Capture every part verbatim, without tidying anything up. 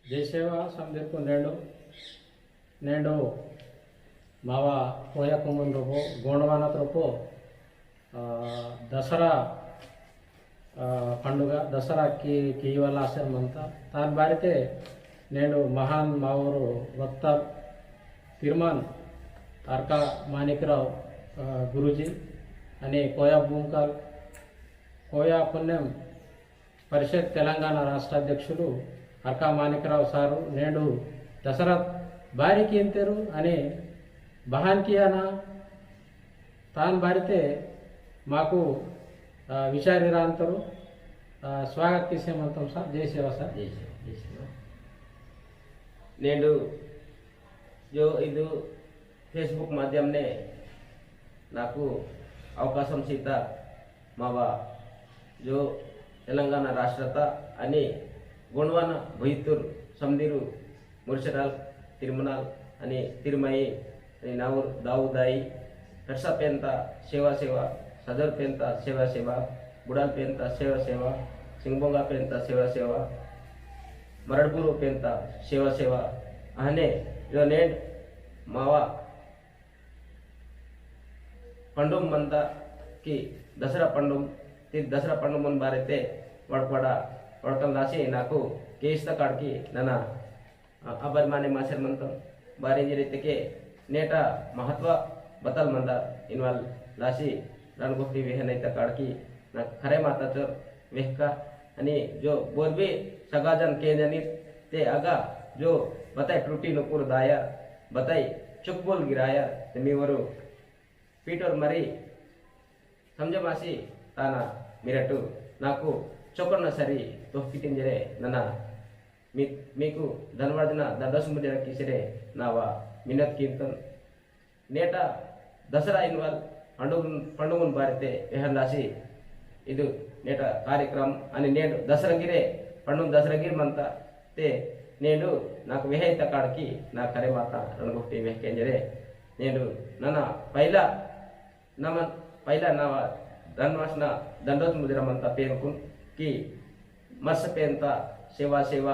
जय सेवा समदिरकु। नेंडु, नेंडु मावा कोया कुमुन रोपो, गोंडवाना रोपो, आ, दसरा, आ, पंडुगा, दसरा की, कीवाला आसेर मंता। तान बारिते नेंडु महान मावोर वक्ता तिरमान अर्का मानिकराव, आ, गुरुजी, अनि कोया भूमकाल, कोया पुनेम परिषद तेलंगाणा राष्ट्र अध्यक्षुलु अर्का मानिकराव सारु नेंडु दसरा बारी कींतेरु अनि बहान कियाना तान बारिते माकु, आ, विचार इरांतरु, आ, स्वागत किसे मंतम सार। जय सेवा सार। जय सेवा, जय सेवा। नेंडु जो इदु Facebook माध्यम ने नाकु अवकाशम सीता मावा जो तेलंगाणा राष्ट्रता अनि गोंडवाना भुईतूर समदिरु मुर्शेडाल तिरुमनाल अनि तिरुमई अनि नावूर दाऊदाई कटसा पेंता सेवा सेवा, सदर पेंता सेवा सेवा, बुडाल पेंता सेवा सेवा, सिंगबोंगा पेंता सेवा सेवा, मरड़पुरु पेंता सेवा सेवा, अहने जो नेंड मावा पंडुम मंता की दसरा पंडुम, ती दसरा पंडुम मन बारेते वड़पड़ा वड़कन लासी नाकु केस्ता काड़की नना, अ, अबर माने मासेर मंतम। बारे जिरे तेके नेटा महत्व बतल मंदा इनवाल लासी रण गोष्ठी वेहन इता काड़की ना खरे माता चोर वेहका अनि जो बोरबे सगाजन के जनित ते अगा जो बताई त्रुटि नुपुर दाया बताई चुकबोल गिराया ते मीवरु पीटर मरी समझमासी ताना मिरटु नाकु चोकरना सरी तोहकी तिंजरे नना मी, मीकु धनवादना दंडोस मुजरा किसिरे नावा मिनत कीर्तन। नेटा दसरा इनवाल पंडुगुन, पंडुगुन बारते एहन लासी इदु नेटा कार्यक्रम अनि नेडु दसरा गिरे पंडुन दसरा गिर मंता ते नेडु नाकु वेहे तकाड़की ना करे माता रणगुप्ती वेह केंजरे नेडु नना पहला नमन पहला नवा धनवासना दंडोत मुजरा मंता पेनकुन की मर्स पेनता सेवा सेवा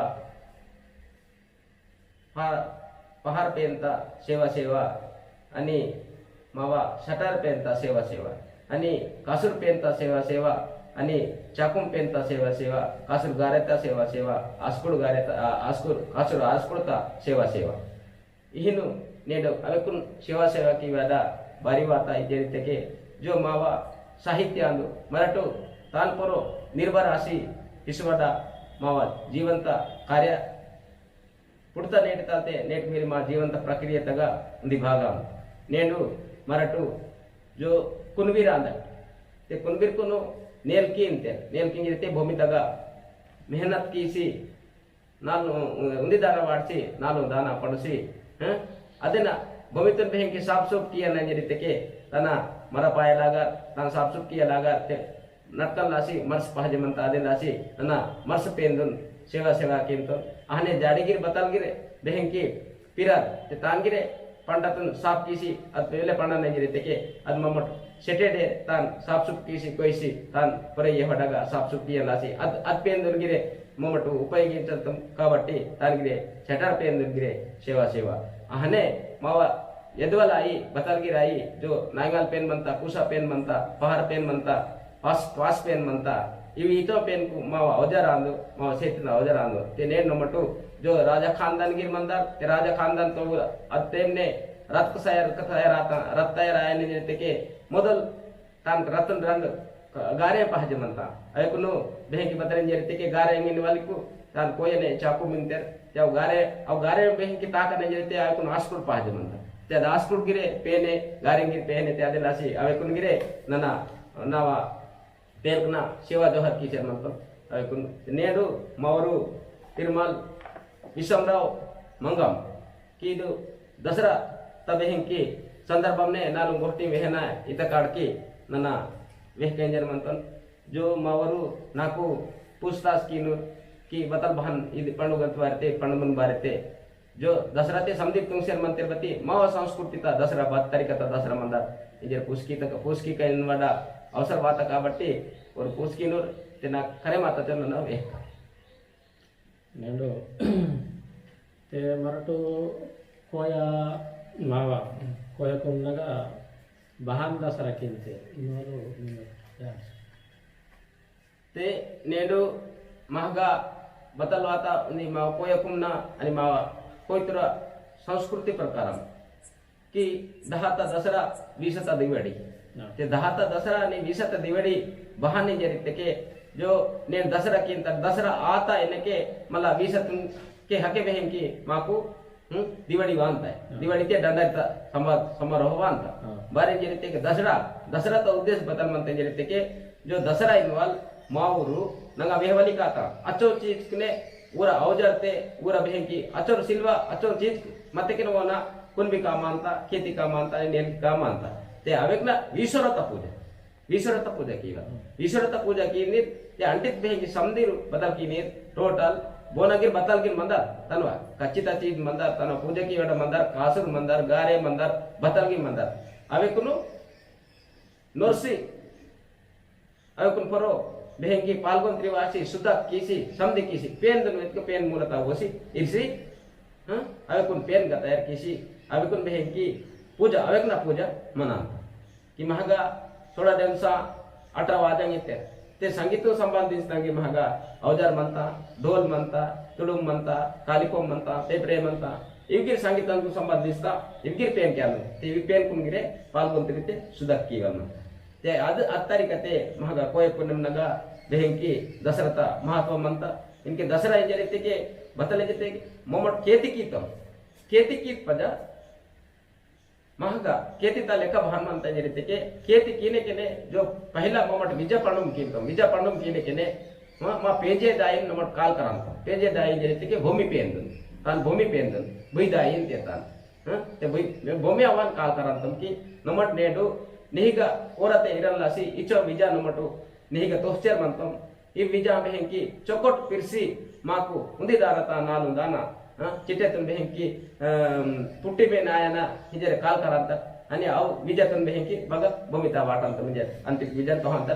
पा-, पहार पेंता सेवा सेवा, अनि मावा सटार पेंता सेवा सेवा, अनि कासुर पेंता सेवा सेवा, अनि चाकुम पेंता सेवा सेवा, कासुर गारेता सेवा सेवा, आस्कुड़ गारेता, आ, आस्कुड़, कासुर आस्कुड़ता सेवा सेवा। इहिनु नेडो अवेकुन सेवा सेवा की वादा बारी वाता इदेरितेके जो मावा साहित्य आंदु मरटो तान परो निर्भर आसी हिसवडा मावा जीवंता कार्य पुड़ता नेट ताते नेट मेरी मा जीवंत प्रक्रिया तगा उंदी भागम। नेंडु मरटु जो कुनबीर आंदट। ते कुनबीर कुनु नेल कीन ते, नेल कीन ते भूमि तगा मेहनत कीसी, नाल उंदी दाना वाड़सी, नाल दाना पड़सी, हैं? अदेना भूमि तन बेहंकी साफ सूफ किया ना जरी तेके, तना मरा पाया लागा, तना साफ सूफ किया लागा, ते नटकन लासी मर्स पहजे मंता आदे लासी नना मर्स पेंदुन सेवा सेवा केंतोन। अहने जाड़ीगिर बतलगिर बेहंकी पिरार ते तानगिरे पंडतन साफ कीसी अद पेले पंडा नंगिरे तेके अद ममट सेटेडे तान साफ सुफ कीसी कोईसी तान परे ये हडगा साफ सुफ किया लासी अद, अद पेंदुन गिरे ममट उपयोगिंचतम काबट्टी तानगिरे सेटार पेंदुन गिरे सेवा सेवा। अहने मावा यदवलाई बतलगिराई जो नांगल पेन मंता, पूसा पेन मंता, पहार पेन मंता, पास, पास पेन मंता, इवी इतो पेनकु मावा औजार आंदु, मावा सेतना औजार आंदु। ते नेड नमटु जो राजा खानदान गिर मंदार, ते राजा खानदान तो अत्तेमने रत कसायर, कसायर आता, रत तयार आयने जैते के मोदल तान रतन रंग गारे पहजे मनता। अयकुनु बेहंकी बतरें जरिते के गारे एंगिन वालिकु तान कोयने चाकू मिनतेर। ते अव गारे, अव गारे बेहंकी ताकने जरिते अयकुनु आस्कुर पहजे मनता। ते अद आस्कुर गिरे पेने, गारे गिरे पेने ते अदे लासी अवेकुन गिरे नना, नावा पेरकना सेवा जोहर कीचर मनता। अवेकुन नेडु मौरु तिरुमल विश्वमराव मंगम कीदु दसरा तबे हिंकी संदर्भमने नालुं गोष्टी वेहना इतकाड़की नना वेह केंजर मंतन। जो मावरु नाकु पूछताछ कीनु की बतल बहन इद पंडुगंत बारते, पंडुमन बारते। जो दसरा ते समदीप तुंगसेर मंतेर बती मावा संस्कृति ता दसरा बात तरीका ता दसरा मंदार। इंजर पूछकी तक, पूछकी का इनवाडा अवसर बात काबट्टी और पूछकीनुर ते ना खरे माता ते नना वेह। नेंडो ते मरटू कोया मावा, कोया कुन्नगा बहान दसरा किन्ते, इनवालु निम्मे dance। ते नेडू महगा बतलवाता उन्दी मावा कोया कुन्ना अनि मावा कोइतुरा संस्कृति प्रकारम कि दहाता दसरा, वीसता दिवाड़ी। ना। ते दहाता दसरा अनि वीसता दिवाड़ी बहाने जरिते के जो ने दसरा किन्ता, दसरा आता इनके मला वीसतुन के हके बहें कि माकू, हम्म, दिवाड़ी वांता है। हाँ। दिवाड़ी ते डंडा ता समा-, समारोह वांता। हाँ। बारे जरिते के दसरा, दसरा तो उद्देश्य बतल मनते जरिते के जो दसरा इनवाल मावुरु नंगा वेहवली काता। अचो चीज ने ऊरा औजार ते, ऊरा बहें कि अचो सिल्वा, अचो चीज मते के नवना कुन भी काम आंता, खेती काम आंता, नेन काम आंता। ते अवेकना वीसरता पूजा। वीसरता पूजा कीवा। वीसरता पूजा कीनीर, ते अंटित बहें कि समदिर बतल कीनीर, total, बोनगिर बतल गिर मंदर, तनवा, कच्चिता चीज मंदर, तनवा पूजा कीवाटा मंदर, कासुर मंदर, गारे मंदर, बतल गिर मंदर। अवेकुनु नोरसी, अवेकुन परो, बहें कि पाल्गोन त्रिवासी, सुतक कीसी, समदि कीसी, पेन दनु इतक पेन मूलता वोसी, इरसी, हाँ? अवेकुन पेन गतायर कीसी, अवेकुन बहें कि पूजा, अवेकना पूजा मना। कि महगा सोळा डेमसा अठरा वादंग इत्ते। ते संगीत संबंधित तंगे महगा औजार मनता, ढोल मनता, तुडुम मनता, कालिकोम मनता, पेपरे मनता। इवगिर संगीत संबंधित ता, इवगिर पेन क्या लो? ते इवगिर पेन कुन गिरे, पाल्गोन त्रिते सुदक कीवा मनता। ते अद अत्तारी कते महगा कोय पुनेम नगा बहें कि दसरता महत्व मनता। इनके दसरा इंजरिते के बतले जते मोमट खेती कीतम। खेती कीत पजा महगा, खेती ता लेका बहान मनता जरिते के, खेती कीने केने जो पहला ममट विजा पंडुम कीनतम, विजा पंडुम कीने केने, मा, मा पेंजे दाइन नमट काल करांतम। पेंजे दाइन जरिते के भूमि पेंदन, तान भूमि पेंदन, भुई दाइन ते तान। हाँ? ते भुई, भूमि आवान काल करांतम कि नमट नेडू निहिगा ओरते इरन लासी इचो विजा नमटू निहिगा तोहचेर मनतम। इव विजा बहें कि चोकोट पिरसी माकु उन्दी दाना ता नालुं दाना, हाँ, चिट्टे तुन बहें कि, अम, पुट्टी बे नायना हिजरे काल करांता, अनि अव विजा तुन बहें कि बगा भूमिता वाटंता, म्हणजे अंतिक विजा तोहंता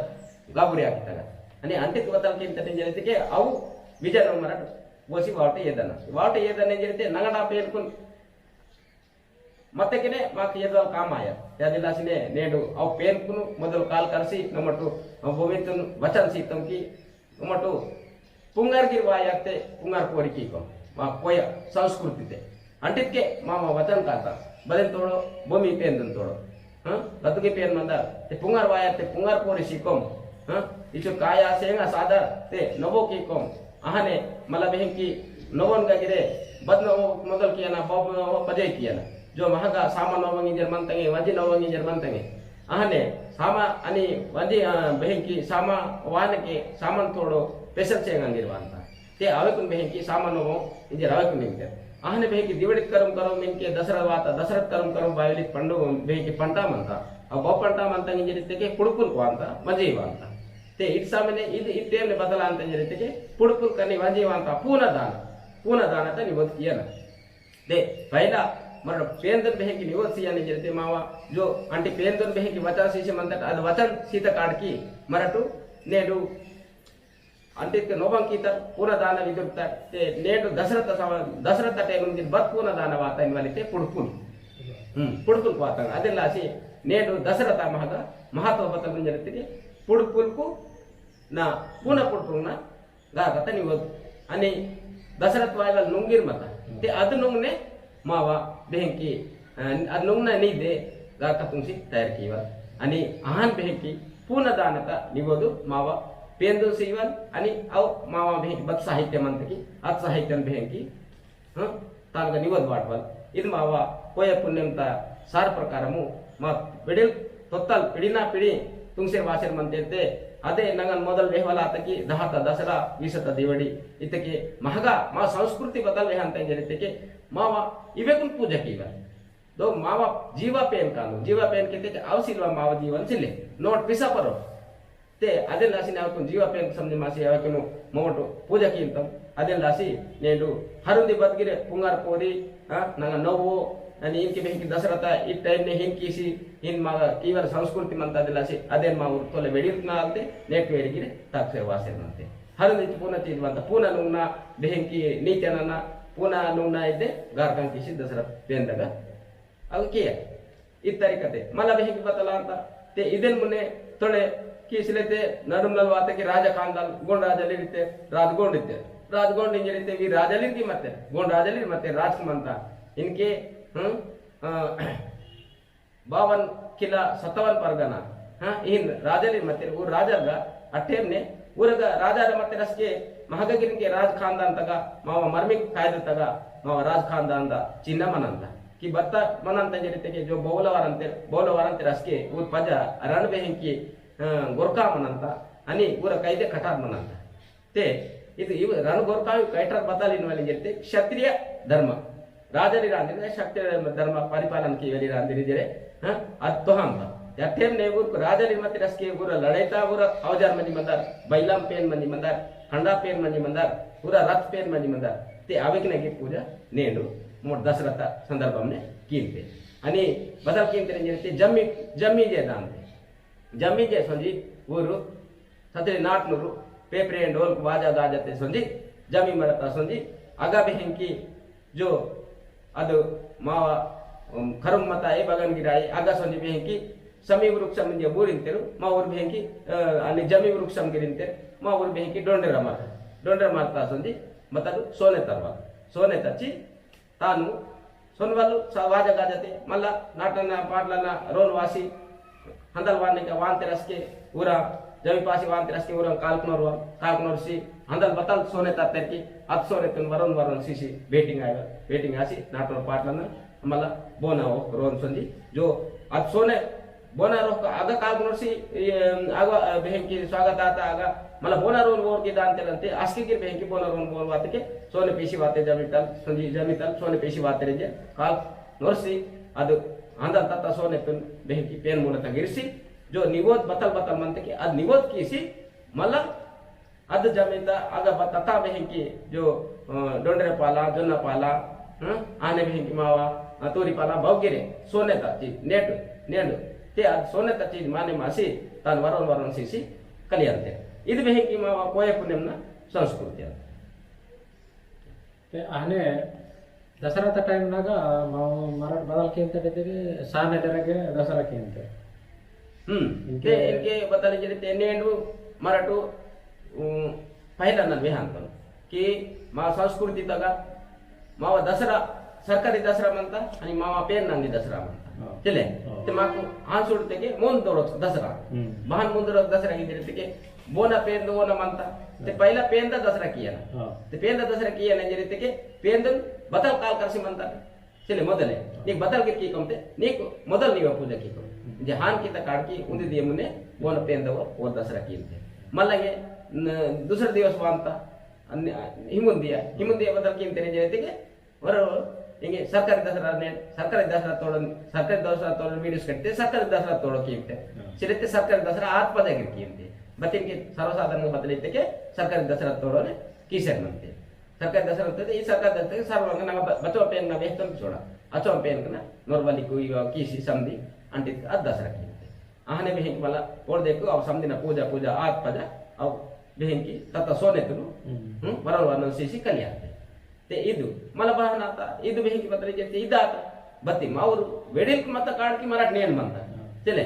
गाबुरी आकितगा। अनि अंतिक वतल किंतट इंजरिते के अव विजा नमरट वोसी वावटे येदना। वावटे येदना इंजरिते नंगडा पेलकुन मत्तेकिने माक येदल काम आया। या दिलासिने नेडू अव पेनकुनु मोदल काल करसी नमटू अव भूमितुन वचन सीतम की नमटू पुंगर गिर वायते पुंगर पोरी कीको। मा कोय संस्कृति ते। अंटित के मामा वचन काता। बदन तोड़ो, भूमि पेंदन तोड़ो। हाँ? बतुके पेन मंदर। ते पुंगर वायते पुंगर पोरी सीकोम। हाँ? इचो काया सेंगा सादर ते नवो कीकोम। अहने मला बहें कि नवन का गिरे बद नवो मदल किया ना, बब नवो पजे किया ना। जो महगा सामा नवंगी जर मंतंगे, वंजी नवंगी जर मंतंगे। अहने सामा अनि वंजी, अ, बहें कि सामा वान के सामान तोड़ो पेशल चेंगा गिर वानता। ते अवेकुन बहें कि सामा नवो इंजर अवेकुन इंजर। अहने बहें कि दिवड़ित करम करम इनके दसरा वाता, दसरत करम करम बायलित पंडो बहें कि पंटा मंता। अब ब पंटा मंता इंजर इत्ते के पुड़पुल को वानता, वंजी वानता। ते इद सामने इद, इद टेम ने बदला अंत जरिते के पुड़पुल कनी वंजी वांता पूना दान, पूना दान तनी वत किया ना। ते पहला मर पेंदन बहे की निवत सिया ने जरिते मावा जो अंटी पेंदन बहे की वचन सीसे मंतक अद वचन सीता काड़ की मरटू नेडू अंटी के नोबं की तर पूना दान विदुर तर ते नेडू दसरथ सम-, दसरथ टेम दिन बत पूना दान वाता इन वाली ते पुड़पुल। हम्म, पुड़पुल को वाता। अदिन लासी नेडू दसरथ महगा महत्व बतल जरिते के पुड़पुल को ना पूना पुड़पुल ना गा कतनी वद। अनि दसरथ वायवल नुंगिर मता। ते अद नुंगने मावा बहें की, अ, अद नुंगना नी दे गा कतुंग सी तैयार कीवल। अनि आहान बहें की पूना दानता निवदु मावा पेंदु सीवल। अनि अव मावा बहें की बत साहित्य मंत की, अत साहित्यन बहें की हाँ, तालगा निवद वाटवल। इद मावा कोया पुनेम ता सार प्रकारमु मा पिडिल तोत्तल पिडिना पिडी तुंगसेर वासेर मंतेर ते अदे नंगन मोदल वेहवल आतकी दहाता दसरा, वीसता दिवड़ी इतके महगा मा संस्कृति बदल वेहंते जरिते के मावा इवेकुन पूजा कीवल। दो मावा जीवा पेन कानु, जीवा पेन के ते अवसिलवा मावा जीवन सिले, नोट पिसा परो। ते अदेन लासी ने अवकुन जीवा पेन समझे मासी अवकुनु मोटो पूजा कींतम। अदेन लासी नेडू हरुंदी बदगिरे पुंगार पोरी, आ, नंगा नवो, अनि इनके बेहकी दसरता, इ टाइम ने हिन कीसी, हिन मागा कीवर संस्कृति मंता अदेन लासी, अदेन मा उर तोले वेडिर ना आलते, नेट वेडिगिरे, ताक से वासे मंते। हरुंदी पूना चीज मंता, पूना नुंगना, बेहकी नीचे नना, पुना नुना इदे गारकां किसी दसरा पेंदगा। अगु किया। इद तरीका ते। मला बेहिंकी बतलांता। ते इदेन मुने तोड़े किसले ते नडुमनल वाता कि राजा खानदान गोंड राजा लिरिते, राज गोंड इते। राज गोंड इंजरिते वी राजा लिरकी मते, गोंड राजा लिर मते राज मंता। इनके, हम्म, अ, बावन किला सत्तावन परगना, हाँ, इन राजली मतिर, उ राजलगा, अटेमने, उरगा राजा मतिर असके, महागगिरिन के राज खानदान तगा, मावा मर्मिक कायदे तगा, मावा राज खानदान दा, चिन्ह मनंता। कि बत्ता मनंता जरिते के जो बौला वारंतिर, बौला वारंतिर असके, उर पजा, अरण बेहिंकी, अ, गोरका मनंता, अनि उर कैदे कटार मनंता। ते इद इव रण गोरकांग कैटर बताल इनवाली जरिते क्षत्रिय धर्म राजरी रांदिरी क्षत्रिय धर्म परिपालन की वेली रांदिरी जरे, हाँ, अद तो हम ता। या टेम ने उर राजरी मत रस के उर लड़ाई ता उर औजार मनी मंदार, बैलाम पेन मनी मंदार, हंडा पेन मनी मंदार, उर रथ पेन मनी मंदार। ते आवेक नगे पूजा नेंडु मोट दसरथ संदर्भ हमने कीनते। अनि बदल कीनते जरिते जम्मी, जम्मी जे दान ते। जमीन जे सोंजी ऊरु सतरी नाटनूरु पेपरे डोल बाजा गाजते सोंजी जमी मरता सोंजी अगा बेहिंकी जो अदु मावा, उम, खरुम मता ए बगन गिराई अगा सोंजी बेहिंकी समी वृक्षम जे बूरिन तेरु मा ऊर बेहिंकी, अ, अनि जमी वृक्षम गिरिन तेरु मा ऊर बेहिंकी डोंडे रमर, डोंडे मरता सोंजी मतदु सोने तरवा, सोने तची तानु सोनवालु सा वाजा गाजते, मल्ला नाटना पाटलना रोन वासी, हंदल वाने का वान तेरस के उरा, जमी पासी वान तेरस के उरा कालकनोर वा, कालकनोर सी, हंदल बतल सोने तातेर की, अत सोने तुन वरोन वरोन सीसी, बेटिंग आया, बेटिंग आसी, नाटना पाटलना, मल्ला बोना हो, रोन सोंजी, जो अत सोने बोना रोह का आगा काल गुनोर सी, ये, आगा, अ, बेहन की स्वागत आता आगा, मला बोना रोन बोर की दान तेलंते, आस्की गिर बेहन की बोना रोन बोर वाते के, सोने पेशी वाते जमीतल, सोने जमीतल, सोने पेशी वाते रेंजे, काल नोर सी, अद आंदर तत्ता सोने पेन बेहन की पेन मोने तगिर सी, जो निवोद बतल बतल मनते के, अद निवोद की सी, मला अद जमीन ता अगा बता ता बेहिंकी जो, अ, डोंडरे पाला, जोन्ना पाला, हं? आने बेहिंकी मावा, अ, तोरी पाला, बहुगिरे, सोने ता चीज, नेट, नेंड। ते अद सोने ता चीज माने मासी, तान वरोन वरोन सीसी, कलियंते। इद बेहिंकी मावा कोये पुनेम ना संस्कृति अंत। ते आहने दसरा ता टाइम नागा मा-, मरट बदल केंते तेरे साने दरगे दसरा केंते। हम्म। इनके ते इनके बदल जरे ते नेंडु मरटु, उम, पहला नन विहान करो कि मा संस्कृति तगा मावा दसरा, सरकारी दसरा मनता, अनि मावा पेन नंदी दसरा मनता। हाँ। चले, हाँ। ते माकु आंसुड़ तेके मोन दोड़ो दसरा। हम्म। बहान मोन दोड़ो दसरा की जरे तेके बोना पेंद ओना मंता। ते हाँ। पहला पेंदा दसरा किया ना। हाँ। ते पेंदा दसरा किया ना जरिते के पेंदुन बतल काल करसी मंता। चले मोदले। नीक बतल के की कमते, नीक मोदल नीवा पूजा की कम। जे हान की तकाड़ की उन्दे दिए मुने बोना पेंदा वो, वो दसरा की इनते। मल्ला ये न-, दूसरा दिवस वांता। अन-, हिमुन दिया, हिमुन दिया बतल की इनते जरिते के वरो इंगे सरकारी दसरा ने, सरकारी दसरा तोड़न, सरकारी दसरा तोड़न वीडियोस करते, सरकारी दसरा तोड़ो कीमते। हाँ। सिलेते सरकारी दसरा आत पदा गिर कीमते। बतिन के सर्वसाधारण के बतले ते के सरकारी दसरा तोड़ो ने कीसेर मनते। सरकारी दसरा ते, ई सरकारी दसरा ते सर्वांग नंगा ब-, बचो पेन ना वेतन छोड़ा। अचो पेन ना normally कोई वा कीसी समदी अंटित अद दसरा कीमते। आहने भी हिंक मला और देखो, अब समदी ना पूजा, पूजा आत पजा, अब भी हिंकी तत्ता सोने तुनु, हम्म। हम्म, वरन वरन सीसी कल्याते। ते इदु, मला बहाना आता, इदु बेहिंकी बतले जेते इदा आता। बत्ती, मावरु, वेडिल मत काड़ की मराठ नेन मनता। हाँ। चले,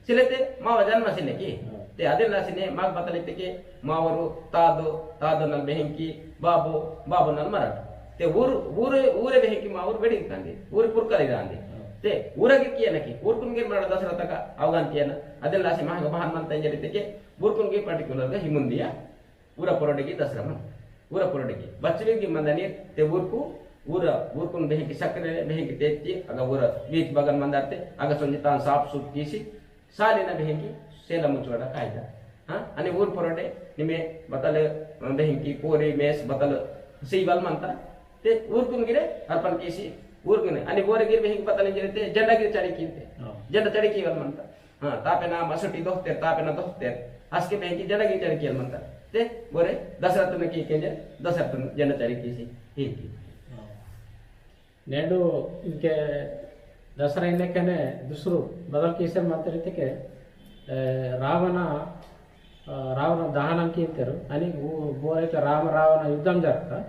चले ते, मावा जन्म सिने की। हाँ। ते अदिल ना सिने, माग बतले ते के, मावरु, तादो, तादो नल बेहिंकी, बाबो, बाबो नल मराठ। ते ऊर, ऊर, ऊरे बेहिंकी मावरु वेडिल तांदी, ऊर पुरकली रांदी। हाँ। ते ऊरगे किया ना की, ऊर कुनगे मराठ दसरा तका, अवगान किया ना, अदिल ना सि माग बहान मनता इंजरी ते के, ऊर कुनगे particular गा हिमुंदिया, ऊरा पोरडे की दसरा मन। ऊरा पोरडे की। बच्चवे की मंदनी ते ऊरकु, ऊरा, ऊरकुन बेहिंकी सक्रे, बेहिंकी तेत्ती, अगा ऊरा बीच बगन मंदारते, अगा सोंजी तान साफ सूफ कीसी, साली ना बेहिंकी, सेला मुचवाड़ा कायदा। हाँ? अनि ऊर पोरडे, निमे बतल, अ, बेहिंकी, कोरी, मेस, बतल, सीवल मंता। ते ऊरकुन गिरे, अर्पण कीसी, ऊरकुन, अनि बोरे गिर बेहिंकी बतल गिरे ते, झंडा गिर चढ़ी कीते। हाँ। झंडा चढ़ी कीवल मंता। हाँ, तापेना मसुटी दोहतेर, तापेना दोहतेर। असके बेंकी जड़गी जड़गी अलमंतर। ते बोरे दसरा तुने की केंजे, दसरा तुने जन चरी कीसी, ही की। हाँ। नेडू इनके दसरा इन्ने कने दूसरू बदल कीसे मंतर इतके, ए, रावण, अ, रावण दहनम कीतेर, अनि वो बोरे के राम रावण युद्धम जरता।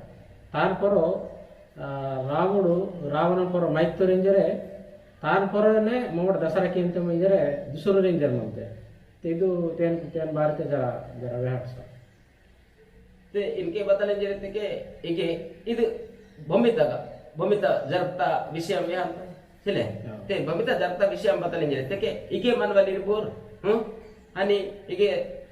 तान परो आ, रावणु, रावणन पोरो मैत्तुर इंजरे, तान पोरोने मोड़ दसरा केंते इंजरे, दुसुरु इंजर मंते। ते इदु तेन, तेन बारते जरा, जरा वेहट सा। ते इनके बतल इंजरे ते के, इके, इदु भूमितगा, भूमित जरता विषय में हम, सिले? हाँ। ते भूमित जरता विषय हम बतल इंजरे ते के, इके मन वाली बोर, हम्म? अनि इगे,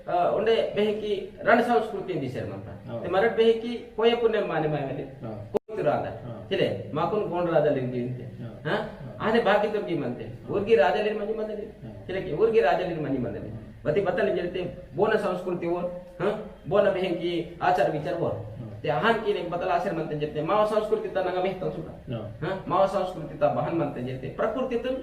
अ, उंडे बेहकी रण संस्कृति दिसेर मंता। हाँ। ते मरट बेहकी कोय पुनेम माने माय वाली। हाँ। कोय तुरादा। हाँ। तिले, माकुन गोंड राजा लिंगी इंते। हाँ। हाँ? हाँ। आने बाकी तो की मनते। हाँ। उर्गी राजा लिंग मनी मनते। हाँ। तिले की उर्गी राजा लिंग मनी मनते। हाँ। बती बतल इंजरते बोना संस्कृति वो, हाँ? बोना बेहकी आचार विचार वो। हाँ। ते आहान की एक बतल आसेर मनते इंजरते, मावा संस्कृति ता नंगा बेहतन सुटा। हाँ। हाँ? मावा संस्कृति ता बहन मनते इंजरते, प्रकृति तुन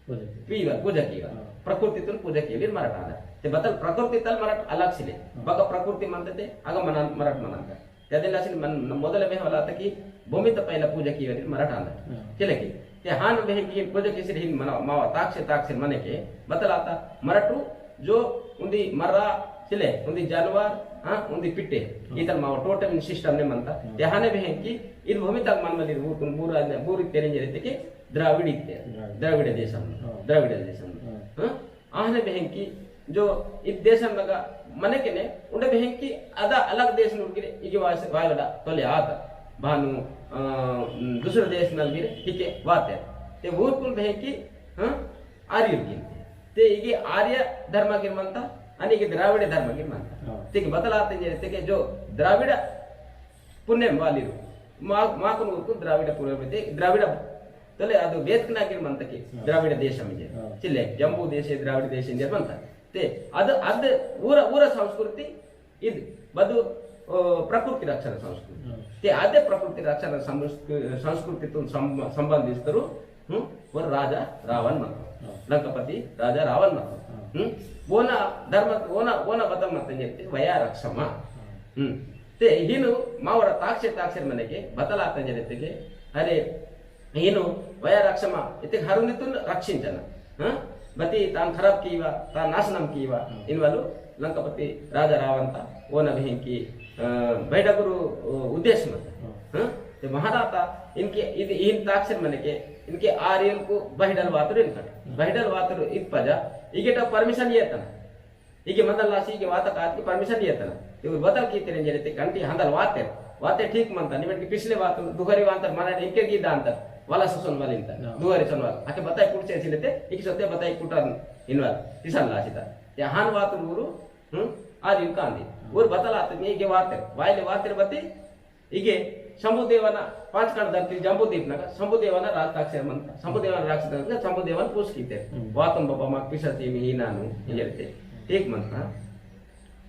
पूजा की। पीवा, पूजा कीवा। हाँ। प्रकृति तुन पूजा कीवा, वीर मरट आंदा। ते बतल प्रकृति तल मरट अलग सिले। हाँ। बका प्रकृति मनते ते, अगा मनन, मरट मनन का। ते दिन लासिन मन, न मोदल में होला तकी भूमि त पहला पूजा कीवा, वीर मरट आंदा। हाँ। चले की, ते हान बेहकी पूजा की सिर हिन मना, मावा ताक से, ताक से मने के, बतल आता, मरटू जो उन्दी मर्रा सिले, उन्दी जानवर, हाँ, उन्दी पिट्टे। हाँ। इतल मावा totem system ने मनता। हाँ। ते हाने बेहकी, इद भूमि तक मन मलिर, बूर, बूर, बूर तेरे जरे ते के, द्राविड़ इत्ते, द्राविड़। द्राविड़ देशम, हाँ। द्राविड़ देशम। हाँ। हाँ? आहने बेहंकी जो इद देशम लगा मने के ने, उंडे बेहंकी अदा अलग देश नुड़गिरे, इगे वास-, वायवडा तोले आता। भानु, अ, दूसरे देश नलगिरे, ठीक है, वाते। ते ऊरकुल बेहंकी, हाँ? आर्युल गिनते। ते इगे आर्य धर्म गिर मनता, अनि इगे द्राविड़ धर्म गिर मनता। हाँ। ते के बतलाते जे, ते के जो द्राविड़ पुनेम वालीरु। मा-, माकुन ऊरकुन द्राविड़ पुनेम ते, द्राविड़ तले अदु वेदकना गिर मंतके, हाँ। द्राविड़ देशम इंजे। हाँ। चिल्ले, जम्बू देशे, द्राविड़ देशे इंजे मंता। ते अद, अद ऊर, ऊर संस्कृति इद, बदु, ओ, प्रकृति रक्षण संस्कृति। हाँ। ते अदे प्रकृति रक्षण संस्कृ-, संस्कृति तुन सम-, संबंधिस्तरु, हम्म, वो राजा रावण मत। हाँ। लंकापति राजा रावण मत। हाँ। हम्म, वो ना धर्म, वो ना, वो ना बदल मत इंजे, वया रक्षमा। हाँ। हम्म। ते हिनु मावरा ताक्षे ताक्षे मने के बतलाता जने ते के, अरे, हिनु वया रक्षमा, इते हरुनितुन रक्षिंचना। हाँ? बती तान खराब कीवा, तान नाशनम कीवा, हाँ। इनवालु लंकापति राजा रावण ता, वो नभिंकी, अ, बैडगुरु, अ, उद्देश्य मत। हाँ। हाँ? ते महाराता इनके, इद, इन ताक्षे मने के, इनके आर्यन को बहिडल वातुर इनकट। हाँ। बहिडल वातुर इत पजा, इगेटा permission ये तना। इगे मंदल लासी इगे वाता कात की permission येतना। ते उर बतल की तेरे जरे ते कंटी हंदल वाते। वाते ठीक मंता, निमेट की पिछले वात दुहरी वांतर मना इनके की दांतर। वाला ससुन वालिंतर। ना। दुहरी सनवाल। अके बताई कुछ ऐसी लेते, इकी सोते बताई कुटान इनवाल। इसन लासी ता। या हान वात उरु, हम्म, आज इनका आंदी। हाँ। उर बतल आते, इगे वाते। वाइले वाते बती, इगे शंभु देवना पांच कांड धरती जंबू दीप नगा शंभु देवना राज ताक्षर मंता। शंभु देवना राज ताक्षर शंभु देवन पूछ कीते। हम्म। वातम बाबा माक पिशाची मी ही नानू, हम्म। ये लेते। ठीक मंता।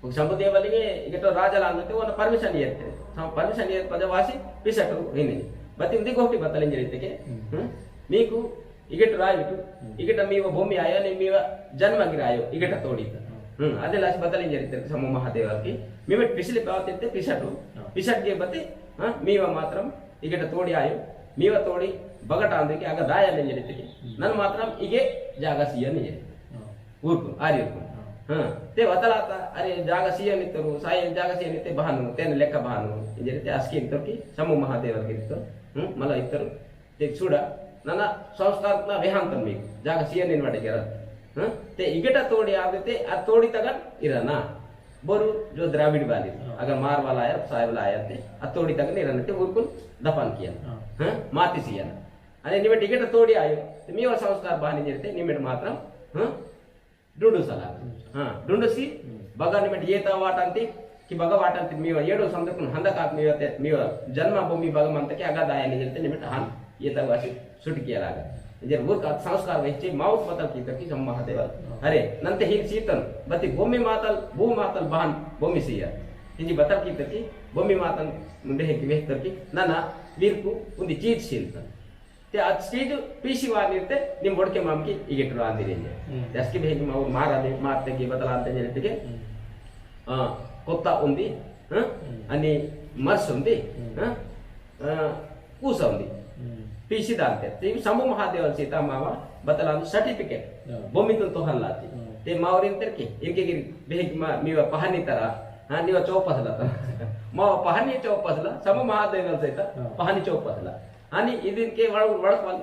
वो शंभु देवलिंगे इगे तो राजा लांदते वो ना permission येते। सम-, permission येते पजा वासी पिशाटू ही नहीं। बती उन्दी गोष्टी बतल इंजरी ते के। हम्म। हम्म? मीकु इगेट राय बिटु, हम्म। इगेट मीवा भूमि आयो, ने मीवा जन्म गिर आयो, इगेट तोड़ी। हम्म। हम्म, अदे लासी बतल इंजरी ते शंभु महादेव की। मीवा पिछले बात इत्ते पिशाटू, हाँ। पिशाट के बती, हाँ, मीवा मात्रम इगेट तोड़ी आयो, मीवा तोड़ी बगट आंदे के अगा दाया ले जरिते के। हम्म। नन मात्रम इगे जागा सिया नहीं जरिते। हाँ। ऊरकुन, आर्य ऊरकुन। हाँ। हाँ, ते वतलाता, अरे जागा सिया नित्तरु, साये जागा सिया नित्ते बहानु, तेन लेक्का बहानु, जरिते अस्की इत्तर की, शंभु महादेव की इत्तर, हम्म, मला इत्तर, ते चूड़ा, नना संस्कार ना वेहांतन मी, जागा सिया नहीं वाटे केरा। हाँ, ते इगेटा तोड़ी आंदे ते, आ तोड़ी तगन इराना। बोरू जो द्राविड़ वाली, हाँ। अगर मार वाला आया, साय वाला आया ते, अतोड़ी तक नहीं रहने ते, उरकुन दफन किया। हाँ। हाँ? माती सिया ना। अरे निमेट इगेट तोड़ी आयो, तो मीवा संस्कार बहाने जरते, निमेट मात्रम, हाँ? डुंडू सला। हम्म। हाँ, डुंडू सी, हम्म। बगा निमेट ये ता वाटंती, कि बगा वाटंती मीवा, येडो संदकुन हंदा कात मीवा ते, मीवा जन्मा भूमि बगा मंता कि अगा दाया नहीं जरते, निमेट हान, ये ता वासी सुट किया लागा। जर वो का संस्कार वही चे, माउत बतल की तकी शंभु महादेवल। अरे, नंते ही सीतन, बती भूमि मातल, भू मातल बहन, भूमि सिया। इंजी बतल की तकी, भूमि मातल, मुंडे है कि वेहतर की, ना, ना, वीर को उन्दी चीज सीतन। ते आज चीज पीसी वार निर्ते, निम बोड़ के माम की इगेट रो आंदी रेंजे। हम्म। जस की भेग माउर मार आंदे, मारते की बतल आंदे जरे तके। हम्म। आ, कोत्ता उन्दी, हाँ? हम्म। अनि मर्स उन्दी, हम्म। हाँ? आ, कूसा उन्दी। हम्म। पीसी दांते। ते इव शंभु महादेवल सीता मावा बतलांदु certificate। हाँ। बोमी तुन तोहर लाती। हाँ। ते मावरिन तेरके, इनके गिर बेहक मा-, मीवा पहानी तरा, हाँ, नीवा चौपस लता। मा पहानी चौपसला, सम महादेवल सहित हाँ। पहानी चौपसला। अनि इदिन के वड़-, वड़कवाल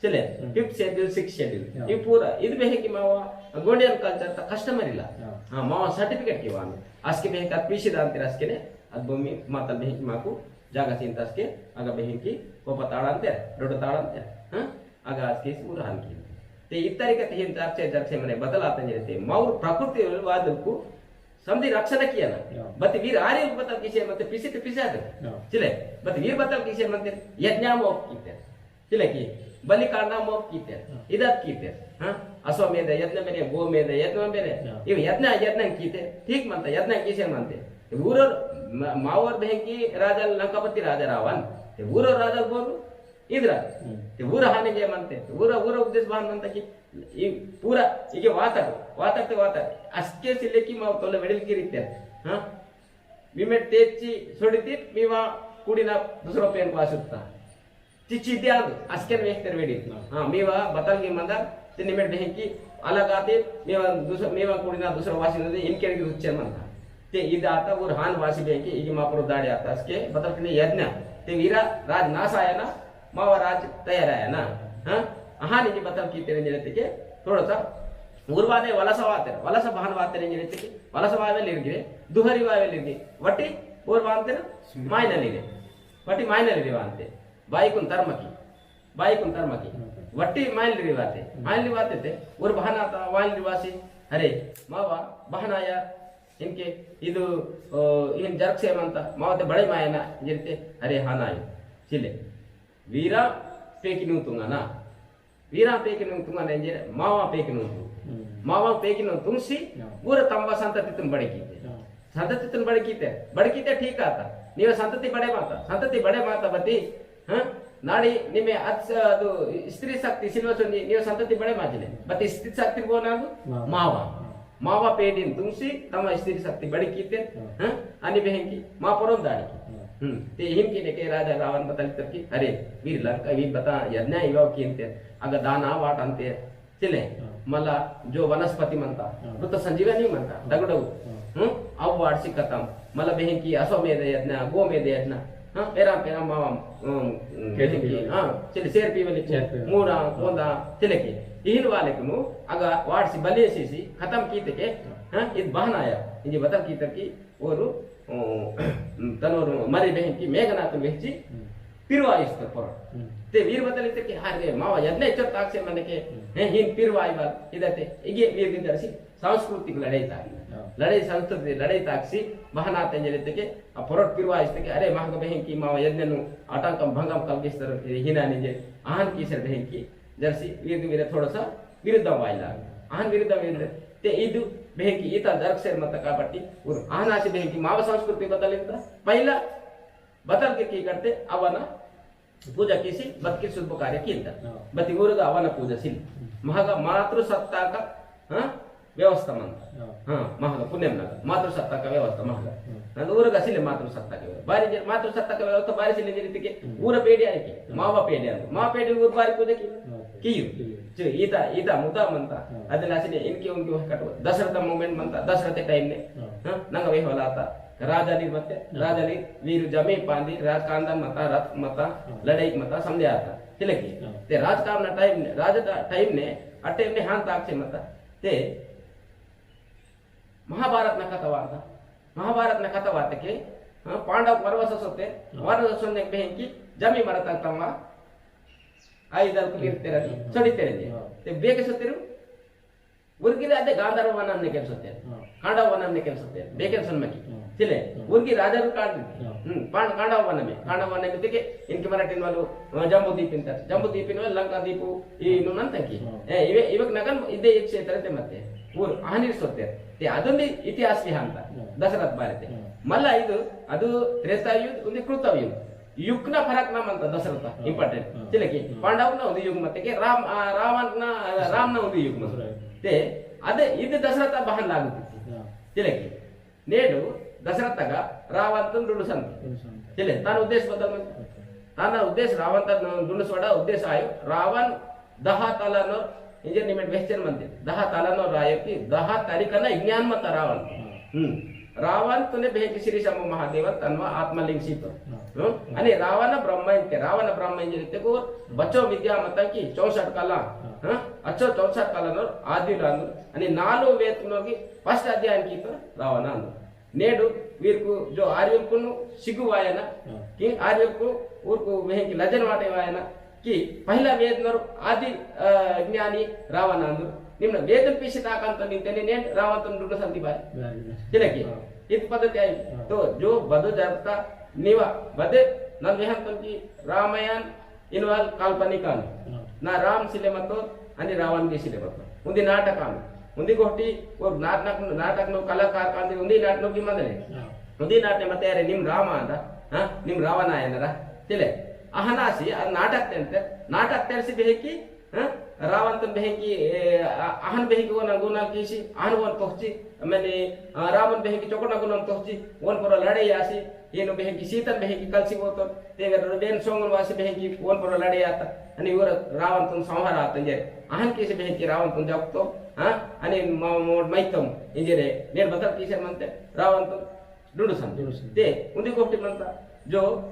चले, हम्म। Fifth schedule, sixth schedule। हाँ। ये पूरा, इद में है कि मावा गोंडियन culture ता customary ला। हाँ। हाँ, मावा certificate की वान। आज के में का पीछे दान तेरे आज के ने, अद भूमि माता में है कि माकू जागा सीन तस के, अगा में है कि वो पताड़ान तेरे, डोडो ताड़ान तेरे, हाँ? अगा आज के इस उड़ान की। ते इतरी का तीन तार से जर से मने बदल आते नहीं रहते। माउर प्रकृति वाद को समझी रक्षा न किया ना। या। बत वीर आर्य बतल किसे मत पीछे ते पीछे आते। या। चले, बत वीर बतल किसे मत यज्ञा मोक कीते। चले की, बलि कांडा मोक कीते। या। इदत कीते। हाँ? अश्वमेध यज्ञ मेरे, गोमेध यज्ञ मेरे। या। ये यज्ञ, यज्ञ कीते। ठीक मनता, यज्ञ किसे मनते। ऊर म-, मावर बहन की राजा लंकापति राजा रावण। ते ऊर राजा बोलू, इंद्रा। हम्म। ते ऊर हानि जे मनते, ते ऊर, ऊर उद्देश्य बान मनता कि ई पूरा इगे वातर, वातर ते वातर। अस्के सिले की माव तोले वेडिल की रीते। हाँ? मिमेट तेची सोडिती, मीवा कुड़ीना दूसरा पेन को आसुत्ता। चिची दिया, अस्के वेस्तर वेडिल। हाँ। हाँ, मीवा बतल की मंदा, ते निमेट बहन की अलग आते, मीवा दूसरा, मीवा कुड़ीना दूसरा वासी नदी, इनके की उच्चर मनता। ते इद आता, ऊर हान वासी बहन की, इगे मापुर दाड़ी आता, अस्के बतल की यज्ञ। ते वीरा राज नाश आया ना, मावा राज तैयार आया ना। हाँ? अहान इगे बतल की तेरे जरे तेके, थोड़ा सा उर्वादे वलसा वातेर, वलसा बहन वातेर इंजरे तेके, वलसा वावे लिरगिरे, दुहरी वावे लिरगिरे, वटी उर्वांतेर मायना लिरे, वटी मायना लिरे वांते, बाईकुन धर्म की, बाईकुन धर्म की, वटी मायना लिरे वाते, मायना लिरे वाते ते, उर बहन आता, वायना लिरे वासी, अरे, मावा, बहन आया, इनके, इदु, ओ, इन जरक से मनता, मावा ते बड़े मायना, जिरते, अरे, हाना आयो, चिले। वीरा पेकिनु तुंगना। वीरा पेकिनु तुंगना इंजेर मावा पेकिनु तुंग। हम्म। मावा पेकिनु तुंगसी, या। पूरा तंबा संततितुन बड़कीते। या। संततितुन बड़कीते। बड़कीते ठीक आता। नीवा संतति बड़े माता। संतति बड़े माता बती, हाँ? नाड़ी निमे अत्स-, अदु स्त्री शक्ति सिलवसो नी-, नीवा संतति बड़े माजिले। बती स्त्री शक्ति बोना दु? मावा। मावा। मावा पेडिन तुंगसी तमा स्त्री शक्ति बड़ी कीते, हाँ। हाँ? अनि बेहंकी मा परोन दाड़ी की। हाँ। हम्म। ते हिम की नेके राजा रावण बतल की, अरे, वीर लंका, वीर बता, यज्ञ इवा कीनते, अगर दाना वाट अंते, चले, हाँ। मला जो वनस्पति मनता, हाँ। मृत संजीवनी मनता, हाँ। दगड़ो, हाँ। हम्म? अब वाट सी खत्म, मला बेहंकी अश्वमेध यज्ञ, गोमेध यज्ञ, हाँ, पेरा, पेरा मावा, अम, अम, खेती बेहंकी, की। हाँ, चले, शेर पीवली, शेर पीवली। मूरा, हाँ। कोंदा, चले की। इहिन वाले कुनु, अगा वाट सी बले सी सी, खत्म की तके, हाँ। हाँ, इद बहन आया। इंजे बतल की तकी, ओरु, ओ, तनोरु मरी बेहंकी मेघनाथ बेहची, हम्म। पिरवा इस्तर पर। हम्म। ते वीर बतल इस्तर के, हार गे, मावा यज्ञ इचर ताक से मने के, हम्म। हैं, हिन पिरवा आई बात, इदते, इगे वीर दिन दर्शी, सांस्कृतिक लड़ाई ताक। हाँ। लड़ाई संस्कृति, लड़ाई ताक सी, बहन आते इंजे लेते के, आ परोट पिरवा इस्तर के, अरे, महक बेहंकी, मावा यज्ञ नु, आटांकम भंगम कल्पिस्तर, हिना निजे, आन की सर बेहंकी, जर्सी वीर वीर थोड़ा सा विरुद्ध वाइला। आन विरुद्ध विरुद्ध। ते इदु बेहंकी इता दरक सेर मत काबट्टी, उर आनासी बेहंकी माव संस्कृति बदलिंता। पहिला बदल के की करते, अवना पूजा किसी बदकी शुभ कार्य कींता। हाँ। बती उरगा अवना पूजा सिल। महगा मातृसत्ता का, हाँ? व्यवस्था मंता। हाँ। हाँ, महगा पुनेम नगा। मातृसत्ता का व्यवस्था महगा। हाँ। नंद उरगा सिले मातृसत्ता का व्यवस्था। बारी जे-, मातृसत्ता का व्यवस्था बारी सिले जे रीति के हम्म। उर पेड़ी आए के, हाँ। मावा पेड़ी आए। मावा पेड़ी उर बारी को देखी। हाँ। कियु। कियु। जो इता, इता मुद्दा मंता। हाँ। अदला सिले इनके उनके वह कटवा। दशरथ moment मंता, दशरथ time ने। हाँ। हाँ, नंगा वे होला आता। राजा नी मते, हाँ। राजा नी वीर जमे पांदी, राज कांदा मता, रथ मता, हाँ। लड़ाई मता, समझे आता। तिलकी। हाँ। ते राज काम ना time ने, राज टा-, time ने, आ time ने हान ताक से मता। ते महाभारत ना कथा वार्ता। महाभारत ना कथा वार्ता के, हाँ, पांडव वनवास सोते, हाँ। वनवास सोने बेहन की जमी मरता तमा, आई दल को गिरते रहते, हाँ। सड़ी तेरे जे। हाँ। ते बेके सोते रू, उर्गिले अदे गांधर्व वनम ने केम सोते, हाँ। कांडव वनम ने केम सोते, बेके सोन मकी। हाँ। तिले, हाँ। उर्गी राजा रू कांड, हाँ। हम्म, पांड-, कांडव वनमे, कांडव वनमे ते के, इनके मराठी वालों, अ, जम्बू दीप इंतर, जम्बू दीप इनवा लंका दीपू, ई हाँ। इनु नंतकी। हाँ। ए, इवे, इवक नगन इदे एक क्षेत्र ते मते। ऊर आनिर सोते। ते अदुंदी इतिहास विहांता। हाँ। दशरथ बारे ते। हाँ। मल्ला इदु, अदु त्रेता युग, उंदी कृत युग। युग ना फरक ना मंता दशरथ। हाँ। Important। हाँ। तिलकी, हाँ। पांडव ना उंदी युग मते के राम, आ, रावण ना, आ, राम ना उंदी युग मते। दूसरा युग। ते, अदे इदे दशरथ बहन लागू थी। हाँ। तिलकी। नेडु दशरथगा रावणतुन दुंडुसंत। दुंडुसंत। चले, तान उद्देश्य बदल मंता। ओके। तान उद्देश्य रावणतुन दुंडुसोड़ा उद्देश्य आयो, रावण दहा तलानो, इंजे निमेट वेस्चन मंते, दहा तलानो रायो की, दहा तरीका ना ज्ञान मता रावण। हाँ। हम्म। रावण तुने बेहकी श्री शंभु महादेव तन्वा आत्मलिंग सीतो। हाँ। हं? अनि रावण ब्रह्म इंते, रावण ब्रह्म इंते को बच्चो विद्या मता की चौसठ कला। हाँ। हं? अच्छो चौसठ कला नोर आदि लानु। अनि नालो वेद नोर की first अध्याय की तो रावण आनु। नेडु वीरकु जो आर्यकुनु सिगु वायना, हाँ। कि आर्यकु ऊरकु वेहकी लजन वाटे वायना, कि पहला वेद नोर आदि, अ, ज्ञानी रावण आंदु। निम्न वेदन पीसी ताकांत निंतेने नेड रावण तुन डुंड संति बाय। बाय। तिले की? हाँ। इत पद्धति आई। हाँ। तो जो बदो जरता निवा बदे नन वेहंतन की रामायण इनवाल काल्पनिक आंदु। हाँ। ना राम सिले मतो, अनि रावण के सिले मतो। उन्दी नाटक आंदु। उन्दी गोष्टी, वो नाटक, नाटक नो कलाकार कांदु, उन्दी नाटक नो की मंदने। हाँ। उन्दी नाटक मते अरे निम राम आंदा, हाँ? निम रावण आयनरा। तिले, अहनासी, आ नाटक तेंते, नाटक तेरसी बेहकी, हाँ? रावण तन बेहकी, ए, आ, अहन बेहकी वो ना गुना कीसी, अहन वो तोहची, मैंने, आ, रावण बेहकी चोकना गुना तोहची, वन पर लड़े यासी, येनो बेहकी सीतन बेहकी कलसी वो तो, तेगर बेन सोंगन वासी बेहकी वन पर लड़े आता, अनि वो रावण तन संहार आता जे, अहन कीसी बेहकी रावण तन जब तो, हाँ? अनि मा-, मोड़ मैतम, इंजेरे, नेर बदल कीसे मनते, रावण तन डुंडु संते। डुंडु संते। ते, उन्दी गोष्टी मनता, जो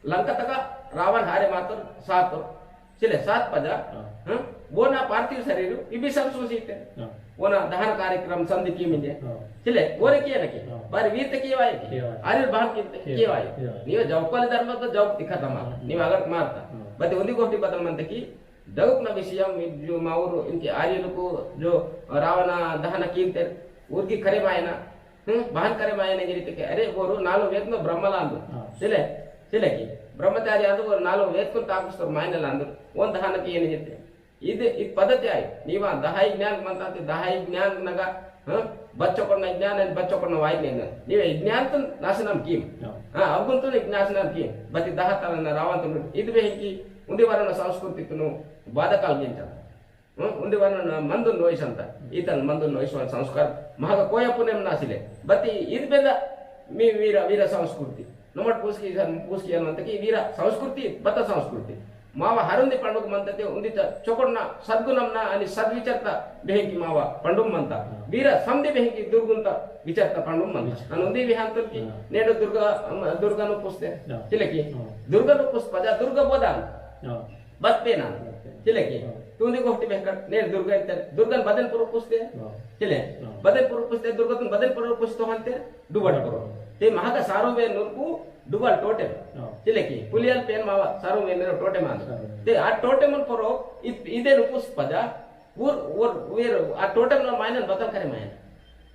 लंका तका रावण हारे मातर सात, सिले सात पजा, हाँ। हाँ? वो ना पार्थिव शरीर विभीषण सूसिते। हाँ। वो ना दहन कार्यक्रम संधि की मिंजे। हाँ। सिले, वो रे किया ना के? हाँ। बार वीर ते किया वाये के? किया वाये। आर्य भाग की ते किया किया वाये। किया वाये। नीव जौकल धर्म तो जौक दिखा तमा। हाँ। नीव अगर मारता। हाँ। बते उन्दी गोष्टी बदल मनते की, दौक ना विषय में जो माउर इनके आर्य लोग जो रावण दहन कीते, उनकी खरे मायना हम्म, बहन करे मायने गिरी ते के, अरे, बोरो नालो वेद नो ब्रह्मलांदु। हाँ। सिले, सिले की, ब्रह्मचारी आंदु, बोरो नालो वेद को ताकुस्तोर मायने लांदु। ओन दहन की येने जेते। इद, इद पद्धति आई। नीवा दहाई ज्ञान मनता ते, दहाई ज्ञान नगा, हाँ? बच्चो को न ज्ञान है, बच्चो को न वाई लेना। नीवे ज्ञान तुन नाशनम कीम। हाँ। हाँ, अवगुण तुन नाशनम कीम। बती दहा तल न रावण तुन, इद बेहकी, उन्दी वरन संस्कृति तुनु, वादा काल गिंचा। हं? उन्दी वरन मंदुन नोइस अंता। इतन मंदुन नोइस वन संस्कार महगा कोया पुनेम नासिले। बत्ती इद बेदा मी वीरा, वीरा संस्कृति। नमट पूसकी सन-, पूसकी अनंत की वीरा संस्कृति, बत्ता संस्कृति। मावा हरुंदी पंडुक मंता ते उन्दी त चोकोड़ना सद्गुणमना अनि सद्विचरता बेहंकी मावा पंडुम मंता। वीरा समदी बेहंकी दुर्गुणता विचरता पंडुम मंता। अन उन्दी विहांतुन की हाँ। नेडो दुर्गा, अम, दुर्गा नु पूसते। हाँ। तिले की हाँ। दुर्गा नु पूस पजा दुर्गा बोदान। हाँ। बत्ते ना। बत्ते। तिले की। हाँ। तुंदी गोष्टी बेहकर, ने दुर्गा इत्तर, दुर्गन बदन पुरो पुस्ते। हाँ। तिले। हाँ। बदन पुरो पुस्ते, दुर्गा तुम बदन पुरो पुस्तो हंते, डुबल पुरो। ते महाका सारो वे नूरकु डुबल टोटेम। हाँ। तिले की। पुलियल पेन मावा, सारो वे नूर टोटेम आंदो। सारो वे। ते आ टोटेम पुरो, इत-, इदे नुपुस पजा, उर, उर, उर, आ टोटेम ना मायनन बतल करे मायन।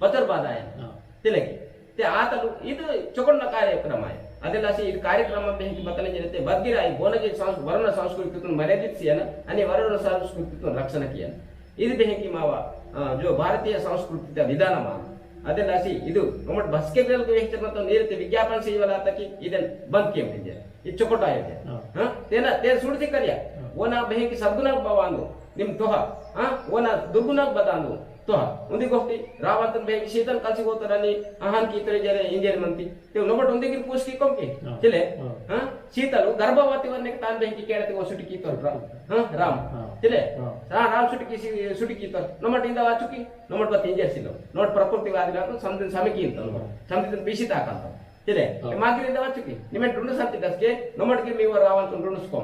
बतर बाधा है। हाँ। तिले की। ते आतलु इद चोकोड़ना कार्यक्रम आय। अदेलासी इद कार्यक्रम बेहकी बतने जरते बदगिराई बोनगी संस-, वरुण संस्कृति तुन मर्यादित सियन, अनि वरुण संस्कृति तुन रक्षण कियन। इद बेहकी मावा, अ, जो भारतीय संस्कृति का विधान मान। अदेलासी इद नमट बसके बेल को वेहचर मत नेरते विज्ञापन से वाला तक इदन बंद किया मिल जाए। इद चोकोटा आयो जाए। हाँ। हाँ? तेना, तेन सुड़ती करिया। हाँ। वो ना बेहकी सद्गुना भवानो, निम तोहा। हाँ? वो ना दुर्गुना बतानो। तो उन्दी गोष्टी रावण तन बेहकी सीतन कलसी गोतरनी आहान की तरे जरे इंजेर मंती। ते नोबट उन्दी की पूछ की कम की? हाँ। तिले? हाँ। हाँ? सीतल गर्भवती वरने के तान बेहकी केड़े ते वो सुटी की तोल राम। हाँ? राम। हाँ। तिले? हाँ। रा-, राम सुटी की सी-, सुटी की तोल। नोबट इंदा वाचुकी? नोबट बत इंजेर सिलो। नोबट प्रकृतिवादी ना तो समझ, समझ की इंतल। हाँ। समझ तन पीसी ताकंतल। तिले? हाँ। ते मागिर इंदा वाचुकी? निमें टुंड संति दस के, नोबट की मी वो रावण तुन टुंड सुकोम।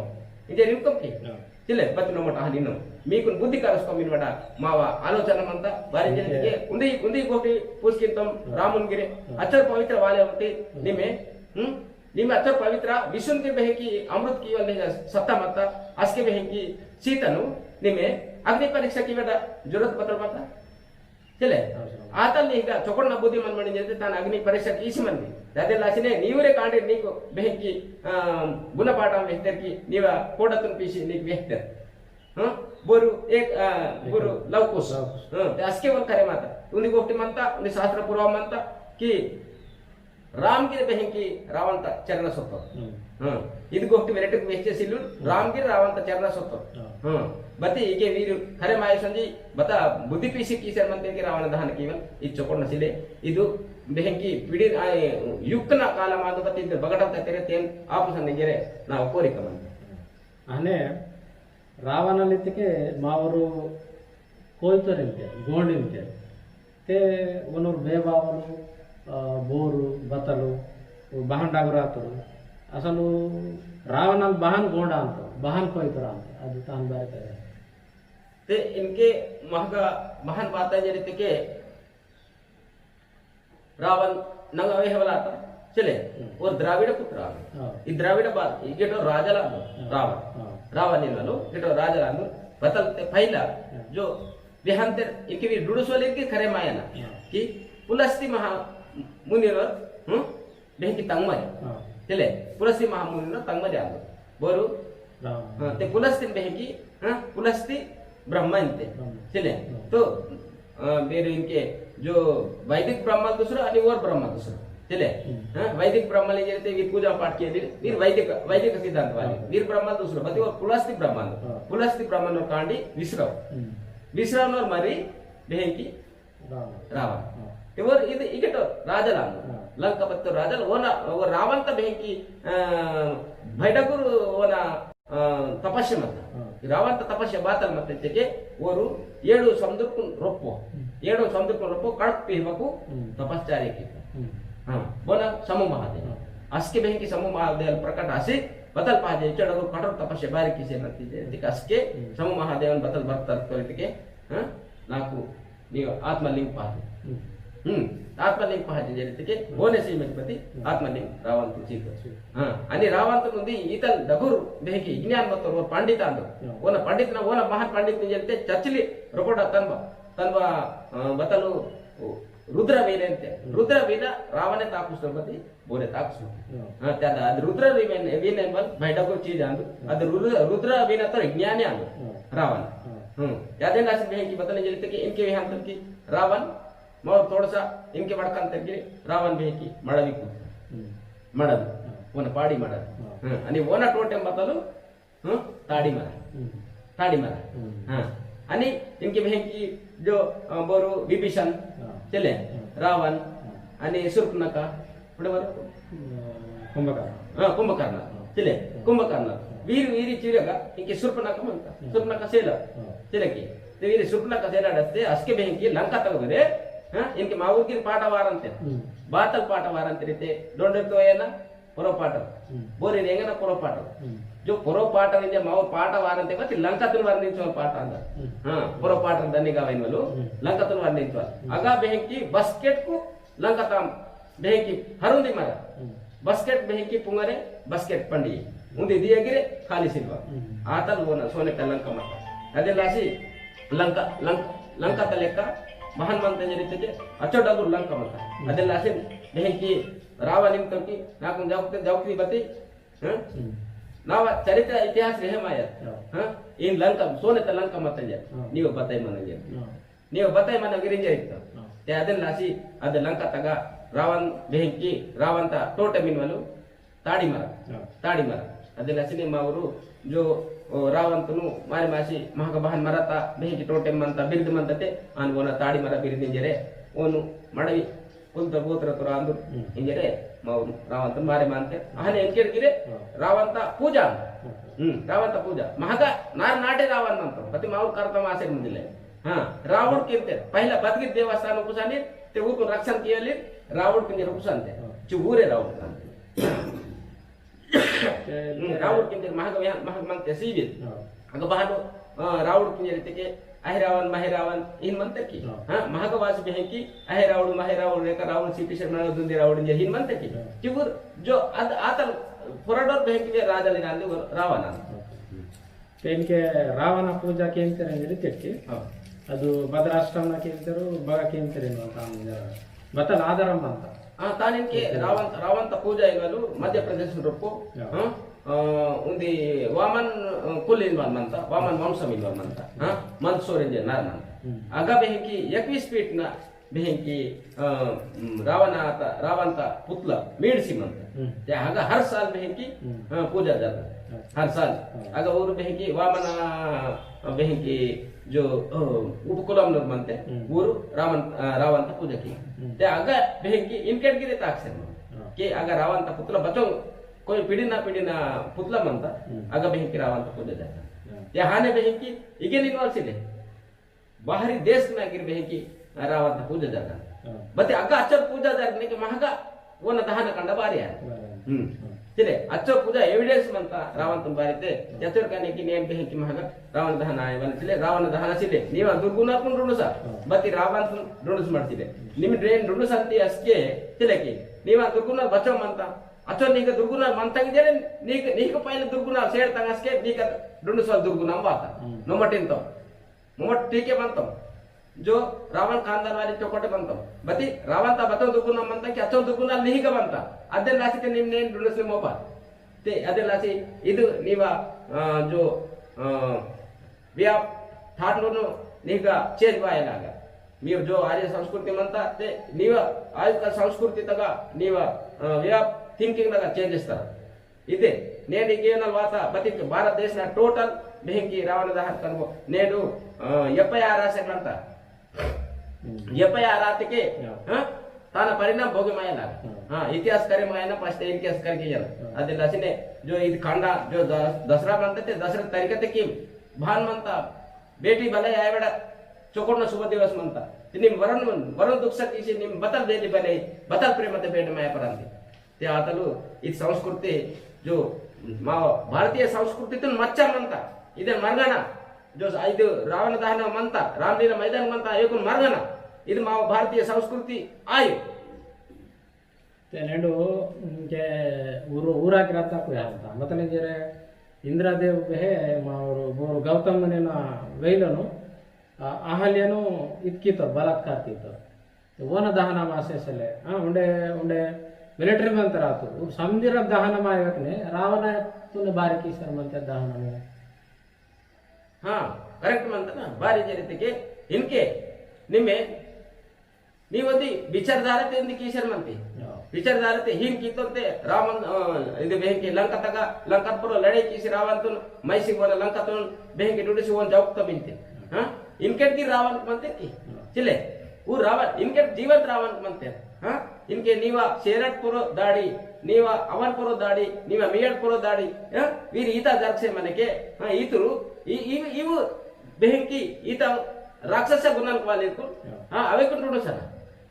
इंजेर इंतम की? हाँ। तिले बतिनो मटा हलिनो। मीकुन बुद्धि कारस्को मिन मटा मावा आलोचना मंता, बारी जन ओके। तिके उन्दी, उन्दी गोटी पुस्किन तम हाँ। रामुन गिरे, हाँ। अचर पवित्र वाले होते हाँ। निमे, हम्म? निमे अचर पवित्र विष्णु के बेहकी अमृत की वाले सत्ता मता, असके बेहकी सीतनु, निमे अग्नि परीक्षा की बेटा जरूरत बतल मता। तिले, हाँ, सर। आतल नीगा चोकोड़ना बुद्धि मन मणि जैसे तान अग्नि परीक्षा कीसी मन भी। दादे लासिने नीवरे कांडे नीको बेहकी, आ, गुणपाठ वेहतर की नीवा कोडतुन पीसी नीक वेहतर। हाँ? बोरू एक, आ, एक बोरू लवकुश। लवकुश। हाँ, ते असके वन करे माता। उन्दी गोष्टी मनता, उन्दी शास्त्र पुराव मनता कि राम की बेहकी रावण ता चरण सोतो। हम्म। हाँ, इद गोष्टी वेरेटे वेहचे सिल्लुन, हम्म। राम की रावण ता चरण सोतो। हाँ। हाँ, बती इके वीरु खरे माय संजी बता बुद्धि पीसी कीसर मंते के रावण दहन कीवन, इद चोकोड़ना सिले, इदु बेहंकी पीढ़ी आए युक्तना कालम आदु बती इद बगटम ता तेरे तेन आप संगे गिरे ना कोरिक मंते। अने रावण लितिके मावरु कोइतोर इंते, गोंड इंते। ते वनुर बेबावनु, बोरु बतलु बहन डागुरातुरु। असलु रावणल बहन गोंडा अंतो, बहन कोइतुरा अंतो, अदु तान बारे तगा। ते इनके महगा बहन बाता जरिते के रावण नंगा वेहवलाता चले। हम्म। और द्राविड़ पुत्र आवे। हाँ। ई द्राविड़ बात इगेटो राजा लांदो। हाँ। रावण। हाँ। रावण इनलो इगेटो राजा लांदो। बतल ते पहला हाँ। जो विहांतर इनके भी डुडुसोले के खरे मायना हाँ। कि पुलस्ती महा मुनिवर हम्म बेहकी तंगमरी। हाँ। तेले पुलस्ती महामुनि न तंगमरी आंदो। बोरु राम। हाँ, ते पुलस्ती बेहकी, हाँ, पुलस्ती ब्रह्मा इंते। ब्रह्मा। तेले हाँ। तो अ, बेरु इनके जो वैदिक ब्रह्मा दूसरा अनि और ब्रह्मा दूसरा। तेले हम्म। हाँ, वैदिक ब्रह्मा ले जैसे वीर पूजा पाठ किए वीर, वीर वैदिक, वैदिक सिद्धांत वाले। हाँ। वीर ब्रह्मा दूसरा, बती और पुलस्ती ब्रह्मा। हाँ। पुलस्ती ब्रह्मा नो कांडी विश्रव। हम्म। विश्रव नो मरी बेहकी रावण। रावण। हाँ। ते वो इद-, इगेटो राजा लांगो। हाँ। लंकापति राजा, वो ना, वो रावण ता बेहकी, अ, भैडगुरु वो ना, अ, तपस्या मत। हाँ। रावण ता तपस्या बातल मत तेके, वोरु एडु समुद्रकुन रोपो। हम्म। एडु समुद्रकुन रोपो, कड़प पीहवकु हम्म। तपस्चारी की। हम्म। हाँ, बोना समू महादेव। हाँ। असके बेहकी समू महादेव प्रकट आसी, बतल पाजे, चढ़ो कठोर तपस्या बारी किसे नती दे, दिक असके हम्म। समू महादेवन बतल बरतर करे तेके, हाँ? नाकु नी आत्मलिंग पाजे। हम्म। हम्म। आत्मलिंग पाजे जरिते के हम्म। बोने से मत पति हम्म। आत्मलिंग रावण तो चीज। चीज। हाँ, अनि रावण तो नुदी इतल डगुर बेहकी ज्ञान मत और पंडित आंदो। हम्म। ओना पंडित ना, ओना महान पंडित ने जरिते चचली रोकोटा तनवा, तनवा, अ, बतलु, ओ, रुद्र वीरेंते। हम्म। रुद्र वीर रावणे ताकुस पति बोले ताकुस। हम्म। हाँ, त्यादा अद रुद्र वीरें, वीरें बल भाई डगुर चीज आंदो। हम्म। अद रुद्र, रुद्र वीर तो ज्ञानी आंदो। हम्म। रावण। हम्म। हम्म। यादेन लासी बेहकी बतल जरिते के इनके विहांतर की रावण, मौर थोड़ा सा इनके वड़कन तक गिरे, रावण बेहकी मड़वी कूद। हम्म। मड़वी। हाँ। वोना पाड़ी मड़वी। हाँ। हाँ, अनि वोना टोटेम बतलु, हाँ, ताड़ी मरा। हम्म। ताड़ी मरा। हम्म। हाँ। अनि इनके बेहकी जो, अ, बोरु विभीषण, हाँ। चले, हाँ। रावण, हाँ। अनि शूर्पणखा, पुढे बरं? अं, कुंभकर्ण। हां, कुंभकर्ण. हां. तिले, हां. कुंभकर्ण. हां. वीर, वीर चिरगा, इनके शूर्पणखा म्हणता. हां. शूर्पणखा सेला. हां. तिले की. ते वीर शूर्पणखा सेला डस्ते, असके बेहकी लंका तगा बरे, हां, इनके मावुर की पाटा वारंते. हम्म. बातल पाटा वारंते रीते, डोंडे तो है ना, पुरो पाटा. हम्म. बोरे रेंगना पुरो पाटा. हम्म. जो पुरो पाटा इनके मावुर पाटा वारंते, बस लंका तुन वर्णिंचो पाटा अंदर. हम्म. हां, पुरो पाटा दन्नी गावे इनवलु, हम्म. लंका तुन वर्णिंचो. हम्म. अगा बेहकी बस्केट को लंका ताम बेहकी हरुंदी मरा. हम्म. बस्केट बेहकी पुंगरे, बस्केट पंडी. उंदी दिया गिरे, खाली सिल्वा. हम्म. आतल वोना, सोने का लंका मता. अदे लासी, लंका, लंका, लंका तलेका, महान मंत जरिते के, अच्छो डगुर लंका मता. हम्म. अदे लासी, बेहकी रावण इम तोकी, नाकुन जाउकते, जाउकती बती, हां? हम्म. नावा चरित्र इतिहास रहे माया. हां. हां? इन लंका, सोने का लंका मता जा. हां. नीव बताई मन जा. हां. नीव बताई मना गिरिंज इत्ता. हां. ते अदन लासी, अद लंका तगा रावण बेहकी, रावण ता टोटे मिनवलु ताड़ी मरा. हां. ताड़ी मरा. अदन लासी ने मावुरु जो, ओ, रावण तुनु मारी मासी महक बहन मरता, बेहकी टोटे मनता, बिर्द मनता ते, अन वोना ताड़ी मरा बिर्द इंजरे, ओनु मड़वी, कुल तो गोत्र तो रांदु, हम्म. इंजरे, मावुरु रावण तुनु मारी मानते. अहने एंकेड़ गिरे, हां. रावण ता पूजा. हां. हम्म, रावण ता पूजा. महक नार नाटे रावण मनता, पति मावुरु करता मासे मुदिले. हां, रावण किंते, पहला बदगी देवस्थान उपसानी, ते ऊर को रक्षण किया ले, रावण किंते उपसानते। हां. चु ऊरे रावण किंते। ते हम्म, रावण किंते महाग विहान, महाग मंते सीविल। हां. अग बहानो, अ, रावण किंते रीते के, अहे रावण, महे रावण, इन मंते की। हां. हां, महाग वास बेहकी, अहे रावण, महे रावण, रेका रावण, सीपी शर्मा, दुंदी रावण, जे इन मंते की। हां. चु ऊर, जो अद, आतल, फोराडोर बेहकी वे राजा ले नांदे, वो रावण आंदे। हां. तेनके रावण पूजा केंतेर अंजरी तेके। हां. अदु भद्राश्रम ना केंतेर, बगा केंतेर इनवल तान जरा। बतल आधारम अंता. हां, तानिनके ओके. रावण, रावण ता पूजा इनवलु मध्य प्रदेश में रोपो. या. हां? अ, उंदी वामन, अ, कुल इनवल मंता, वामन वंशम इनवल मंता. हां? मंदसौर इंजे नार मंता. हम्म. अगा बेहकी इक्कीस फीट ना बेहकी, अ, उम, रावण आता, रावण ता पुतला मेड़सी मंता. हम्म. ते अगा हर साल बेहकी, हम्म. अ, पूजा जाता. अच्छा. हर साल. हाँ. अगा और बेहकी वामन, अ, बेहकी जो, अ, उपकुलम नूर मंते, हम्म. ऊर रावण, अ, रावण ता पूजा की. हम्म. ते अगा बेहकी इनकेट गिरे ताकसेर मंता. हाँ. के अगा रावण ता पुतला बचो, कोई पीढ़ी ना पीढ़ी ना पुतला मंता, हम्म. अगा बेहकी रावण ता पूजा जाता. हाँ. ते हाने बेहकी इगे इनवल सिले. बाहरी देश ना गिर बेहकी रावण ता पूजा जाता। हाँ। बते अगा अच्चोर पूजा जरगने के महगा ओन दहन कंडा बारी आया। बारी आया। हम्म। हाँ। चले, अच्चोर पूजा evidence मंता रावण तुन बारी ते, हाँ। जतोर कने की नेम कहे की महगा रावण दहन आया वाला चले, रावण दहन सिले, नीवा दुर्गुण कुन रुनुसा, हाँ। बते रावण तुन रुनुस मर सिले। निम ड्रेन रुनुस अंती असके, चले की, नीवा दुर्गुण बचो मंता, अच्चोर नीक दुर्गुण मंता की जरे, नीक, नीक पहले दुर्गुण सेर तंग असके, नीक रुनुस वाल दुर्गुण वाता। हम्म। नमटिन तो। मोमट ठीक है बनतो। जो रावण खानदान वाली चौकट बनतो। बती रावण ता बतो दुगुना बनता कि अचो दुगुना लिहिक बनता। अदे लासी ते निम्ने दुनस में मोपा। ते अदे लासी इदु नीवा, अ, जो, अ, व्याप thought लोनु निहिका change वाये लागा। मीव जो आर्य संस्कृति मनता ते नीवा आजकल संस्कृति तगा नीवा, अ, व्याप thinking तगा change इस्तारा। इदे, नेंड इंगेनल वाता, बतिक भारत देश ना total बेहंकी रावण दहन कनको, नेंडु, अ, F I R आसे कंता। हम्म। F I R आते के, या। हाँ? ताना परिणाम भोगे मायना। हाँ। हाँ, इतिहास करे मायना, पछते इतिहास करके यार। हाँ। अदे लासिने, जो इद कांडा, जो द-, दसरा मनते ते, दसरा तरीका ते की भान मनता, बेटी भले आए बड़ा, चोकोट ना शुभ दिवस मनता। ते निम वरण मन, वरण दुख सक इसे निम बतल देली भले, बतल प्रेम ते बेट माया परांती। ते आतलु इद संस्कृति जो मा भारतीय संस्कृति तुन मच्चा मनता। इदे मरगना जो इद रावण दहन मनता, रामलीला मैदान मनता, एकुन मरगना। इद मा भारतीय संस्कृति आयु। ते नेंडु इंके ऊरु, ऊरा गिराता को यारता। मतलब जरे इंद्रादेव बहे मा ऊरु, ऊरु गौतम मुनिना वेइलनु, आ, अहल्यनु इद कीतोर, बलात्कार कीतोर। ते वोन दहन मासे सले, आ, उंडे, उंडे military मंतर आतु, ऊरु समदिर दहन मायवकने, रावण तुने बारी कीसर मंतर दहन में। हाँ, correct मंतर ना, बारी जरित के, इनके, निमे, नी वदी विचारधारा ते इंदी कीसर मंती। हाँ। विचारधारा ते हीन कीतोन ते रावण, अ, इंदे बेहंके लंका तगा, लंका पुरो लड़ाई कीसी रावण तुन, मैसी बोला लंका तुन, बेहंके डुडुसी वोन जाओ तो बिनते। हाँ? इनके की रावण मंते की? हाँ। चिले, वो रावण, इनके जीवंत रावण मंते। हाँ? इनके नीवा शेरट पुरो दाड़ी, नीवा अवन पुरो दाड़ी, नीवा मियट पुरो दाड़ी, हाँ? वीर ईता जरसे मने के, हाँ, ईतुरु, ई, ई, ईव बेहंकी, ईता राक्षस गुणन वाले को, हाँ। हाँ, अवे को डुडुसना।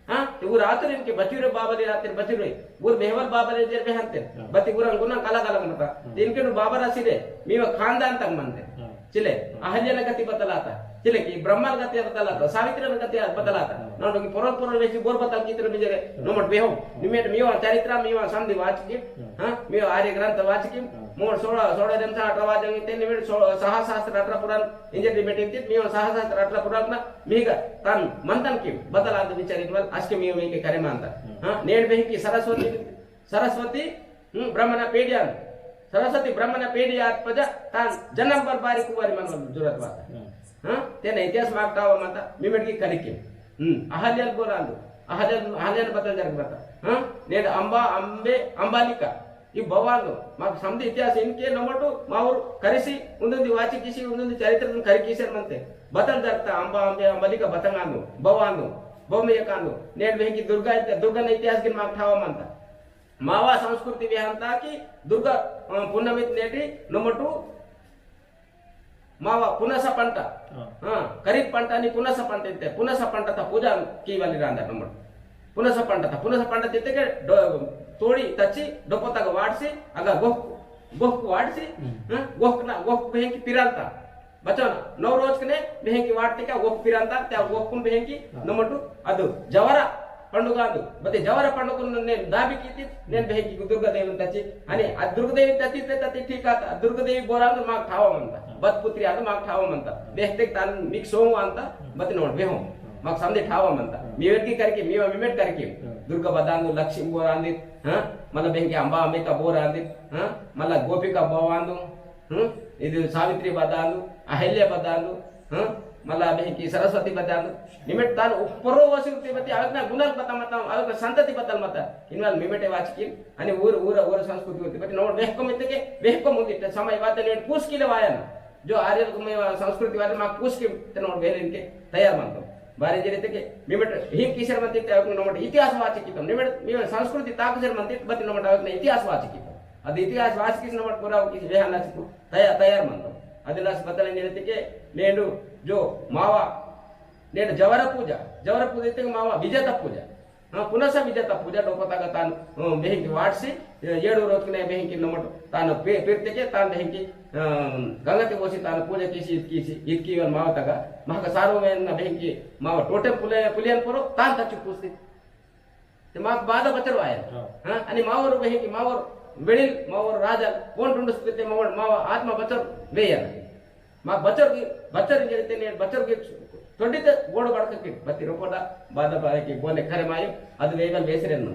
हाँ, ते ऊर आतुर इनके बचुरे बाबले आतेर बचुरे, ऊर मेहवर बाबले जेर बेहंते, हाँ। बती ऊर अंगुना काला काला मता। हाँ। ते इनके नु बाबा रासी रे, मीवा खानदान तक मनते। हाँ। चिले, हाँ। अहल्य न गति बतलाता। चिले की ब्रह्मा न गति बतलाता, सावित्री न गति बतलाता। हाँ। नोंडो की पोरोल पोरोल वेसी बोर बतल कीतर मिजरे, हाँ। नोमट बेहो। हाँ। निमेट मीवा चरित्र, मीवा संधि वाचकी, हाँ। हाँ, मीवा आर्य ग्रंथ वाचकी, हाँ। मोर सोळा, सोळा दिन सा अठारह वाजंगी, ते निमेट सो-, सहा शास्त्र अठारह पुराण, इंजर निमेट इंतित, मीवा सहा शास्त्र अठारह पुराण ना, मीगा तन मंथन किम बतल आंदु विचार इनवाल असके मीवा मीके करे मांता। हम्म। हाँ, नेड़ बेहकी सरस्वती, सरस्वती, हम्म, ब्रह्मना पेड़ियान। सरस्वती ब्रह्मना पेड़ियात पजा तान जन्म पर बारी कुवारी मन जरूरत वाता। हम्म। हाँ, तेना इतिहास माग तावा माता, मिमेट की करिके। हम्म, अहल्याल बोलांदु, अहल्याल, अहल्याल बतल जरग बता। हाँ, नेड़ अंबा, अंबे, अंबालिका। इव बवांदु, माक समदि इतिहास इनके नमटु, माउर करिसी, उन्दुंदी वाची किसी, उन्दुंदी चरित्र तुन करि कीसेर मनते। बतल दरता, अंबा, अंबे, अंबलिका बतंगांदु, बवांदु, बौमेयकांदु। नेट बेहकी दुर्गा इति-, दुर्गा न इतिहास गिन माक ठावा मनता। मावा संस्कृति वेहंता कि दुर्गा, अ, पुनमित नेटी नमटु मावा पुनस पंट। हाँ। हाँ, खरीफ पंट अनि पुनस पंट इत्ते। पुनस पंट ता पूजा कीवाली रांदा नमट। पुनस पंट ता, पुनस पंट इत्ते के डो-, तोड़ी तच्ची, डोपो तक वाटसी, अगा गोह, गोह को वाटसी, हम्म। हाँ, गोह ना, गोह बेहकी पिरांता। बचोना, नौ रोज कने बेहकी वाटते का गोह पिरांता, त्या गोह कुन बेहकी हाँ। नमटु, अदु, जवरा, पंडुगांदु, बते जवरा पंडुगुन ने दाबी कीती, ने बेहकी दुर्गा देवी तची, अनि आ दुर्गा देवी तची ते तची ठीक आता, आ दुर्गा देवी बोरांदु माग ठावा मनता, हाँ। बत पुत्री आंदु माग ठावा मनता, हाँ। बेहते तान मिक सोंग आंता, हाँ। बत नोड बेहो, हाँ। माग समदे ठावा मनता, हाँ। मीवेट की करके, मीवा मीमेट करके, हाँ। दुर्गा बदांदु, लक्ष्मी बोरांदु, हाँ? मला बेहकी अंबा अंबिका बोरांदु, हाँ? मला गोपिका बवांदु, हं? इदु सावित्री बदांदु, अहल्या बदांदु, हं? मला बेहकी सरस्वती बदांदु। निमेट तान उपरो वसुते बती अवकना गुणाल बता मता, अवकना संतति बतल मता। इनवाल मिमेटे वाचकिन, अनि ऊर, ऊर, ऊर संस्कृति होती। बती नोड वेहको मित्तके, वेहको मुंदिट समय बात नेट पूस किले वायन। जो आर्यल को में संस्कृति वाले माक पूस के ते नोड वेहले इनके तैयार मनतो। बारे जे रीते के मिमेट ही किसर मनते ते अवकना नोड इतिहास वाचकितो। निमेट, निमेट संस्कृति ताकसर मनते बती नोड अवकना इतिहास वाचकितो। अद इतिहास वाचकिस नोड पूरा किस वेहना सिकु तैयार, तैयार मनतो। अदिलास बतल इंजेर इत्तेके नेंडु जो मावा नेंड जवर पूजा, जवर पूजा इत्ते मावा विजेता पूजा। हाँ, पुनसा विजेता पूजा डोको तगा तान, अ, बेहिंकी वाटसी, अ, येडो रोज कने बेहिंकी नमट तान पे-, पेरतेके तान बेहिंकी, अ, गंगते बोसी तान पूजा कीसी, इत कीसी, इत कीवल मावा तगा, महक सारो में न बेहिंकी मावा टोटे पुले, पुलियन परो, तान तच्चु पूसी। ते माक बाधा बचर वाया। हाँ। हाँ, अनि मावर बेहिंकी, मावर वेड़िल, मावर राजा, कोन टुंडुस पेते मावर, मावा आत्मा बचर वेया। माक बचर की, बचर इंजेर इत्ते ने, बचर की तोंडित गोड़ बड़क की, बत्ती रोपोटा, बाधा बाधा की, बोने खरे मायो, अद वेगल वेसरेन मन।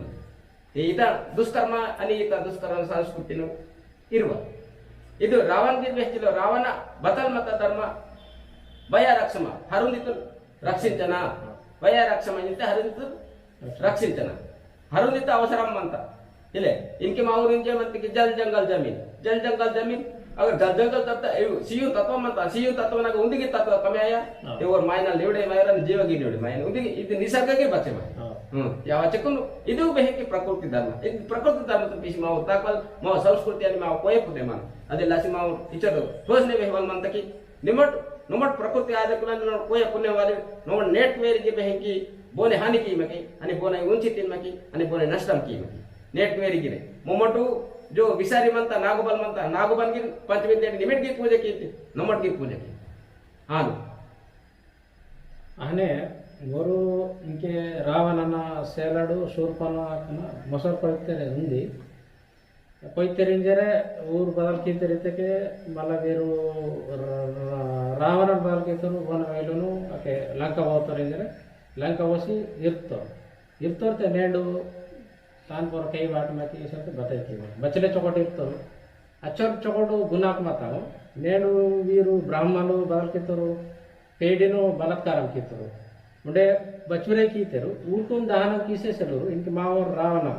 ये इता दुष्कर्म, अनि इता दुष्कर्म संस्कृति नु इरुवा। इदु रावण गिर वेहचिलो, रावण बतल मत धर्म, भय रक्षमा, हरुंदितुन रक्षिंचना, भय रक्षमा इंते हरुंदितुन रक्षिंचना। हरुंदित अवसरम मंता। इले, इनके मावुर इंजे मंता कि जल जंगल जमीन। जल जंगल जमीन, अगर जल जंगल तत्व, ए, सीयु तत्व मंता, सीयु तत्व नग उंदिगी तत्व कमी आया, हाँ। ते ओर मायनल निवड़े मायरन जीवगी निवड़े मायन। उंदिगी, इद निसर्ग के बच्चे माय। हाँ। हम्म, या वचकुन, इदु बेहे कि प्रकृति धर्म। इद प्रकृति धर्म तो पीसी मावुर ताकवल, मावुर संस्कृति अनि मावुर कोये पुते मान। अदे लासी मावुर इचर ठोसने बेहवल मंता कि निमट, नमट प्रकृति आदे कुला नमट कोया पुण्य वाले, नमट नेट वेरी के बहें की बोने हानि की मके, अनि बोने उंची तीन मके, अनि बोने नष्टम की मके। नेट वेरी गिरे। मोमटु जो विसारी मंता, नागोबल मंता, नागोबल गिर पंचमी तेरी निमिट की पूजा की थी, नमट की पूजा की। हाँ। अहने गुरु इनके रावणना सेलडु, शूर्पणखना, मोसर पवित्र उंदी। कोइतेर इंजेरे ऊर बदल कीतेर इत्तेके मल्ला वीरु र-, र-, रावणन बदल कीतेर वन वेलुनु अके लंका वोतेर इंजेरे लंका वोसी इर्तोर। इर्तोर ते नेंडु तान पोर कई वाट में की इसे तो बताई की बचले चोकोट इर्तोर। अचर चोकोट गुनाक मताओ। नेंडु वीरु ब्राह्मणु बदल कीतेर पेड़िनु बलात्कारम कीतेर। उंडे बचुरे कीतेर, ऊरकुन दहनम कीसे सेलुर, इनके मावोर रावण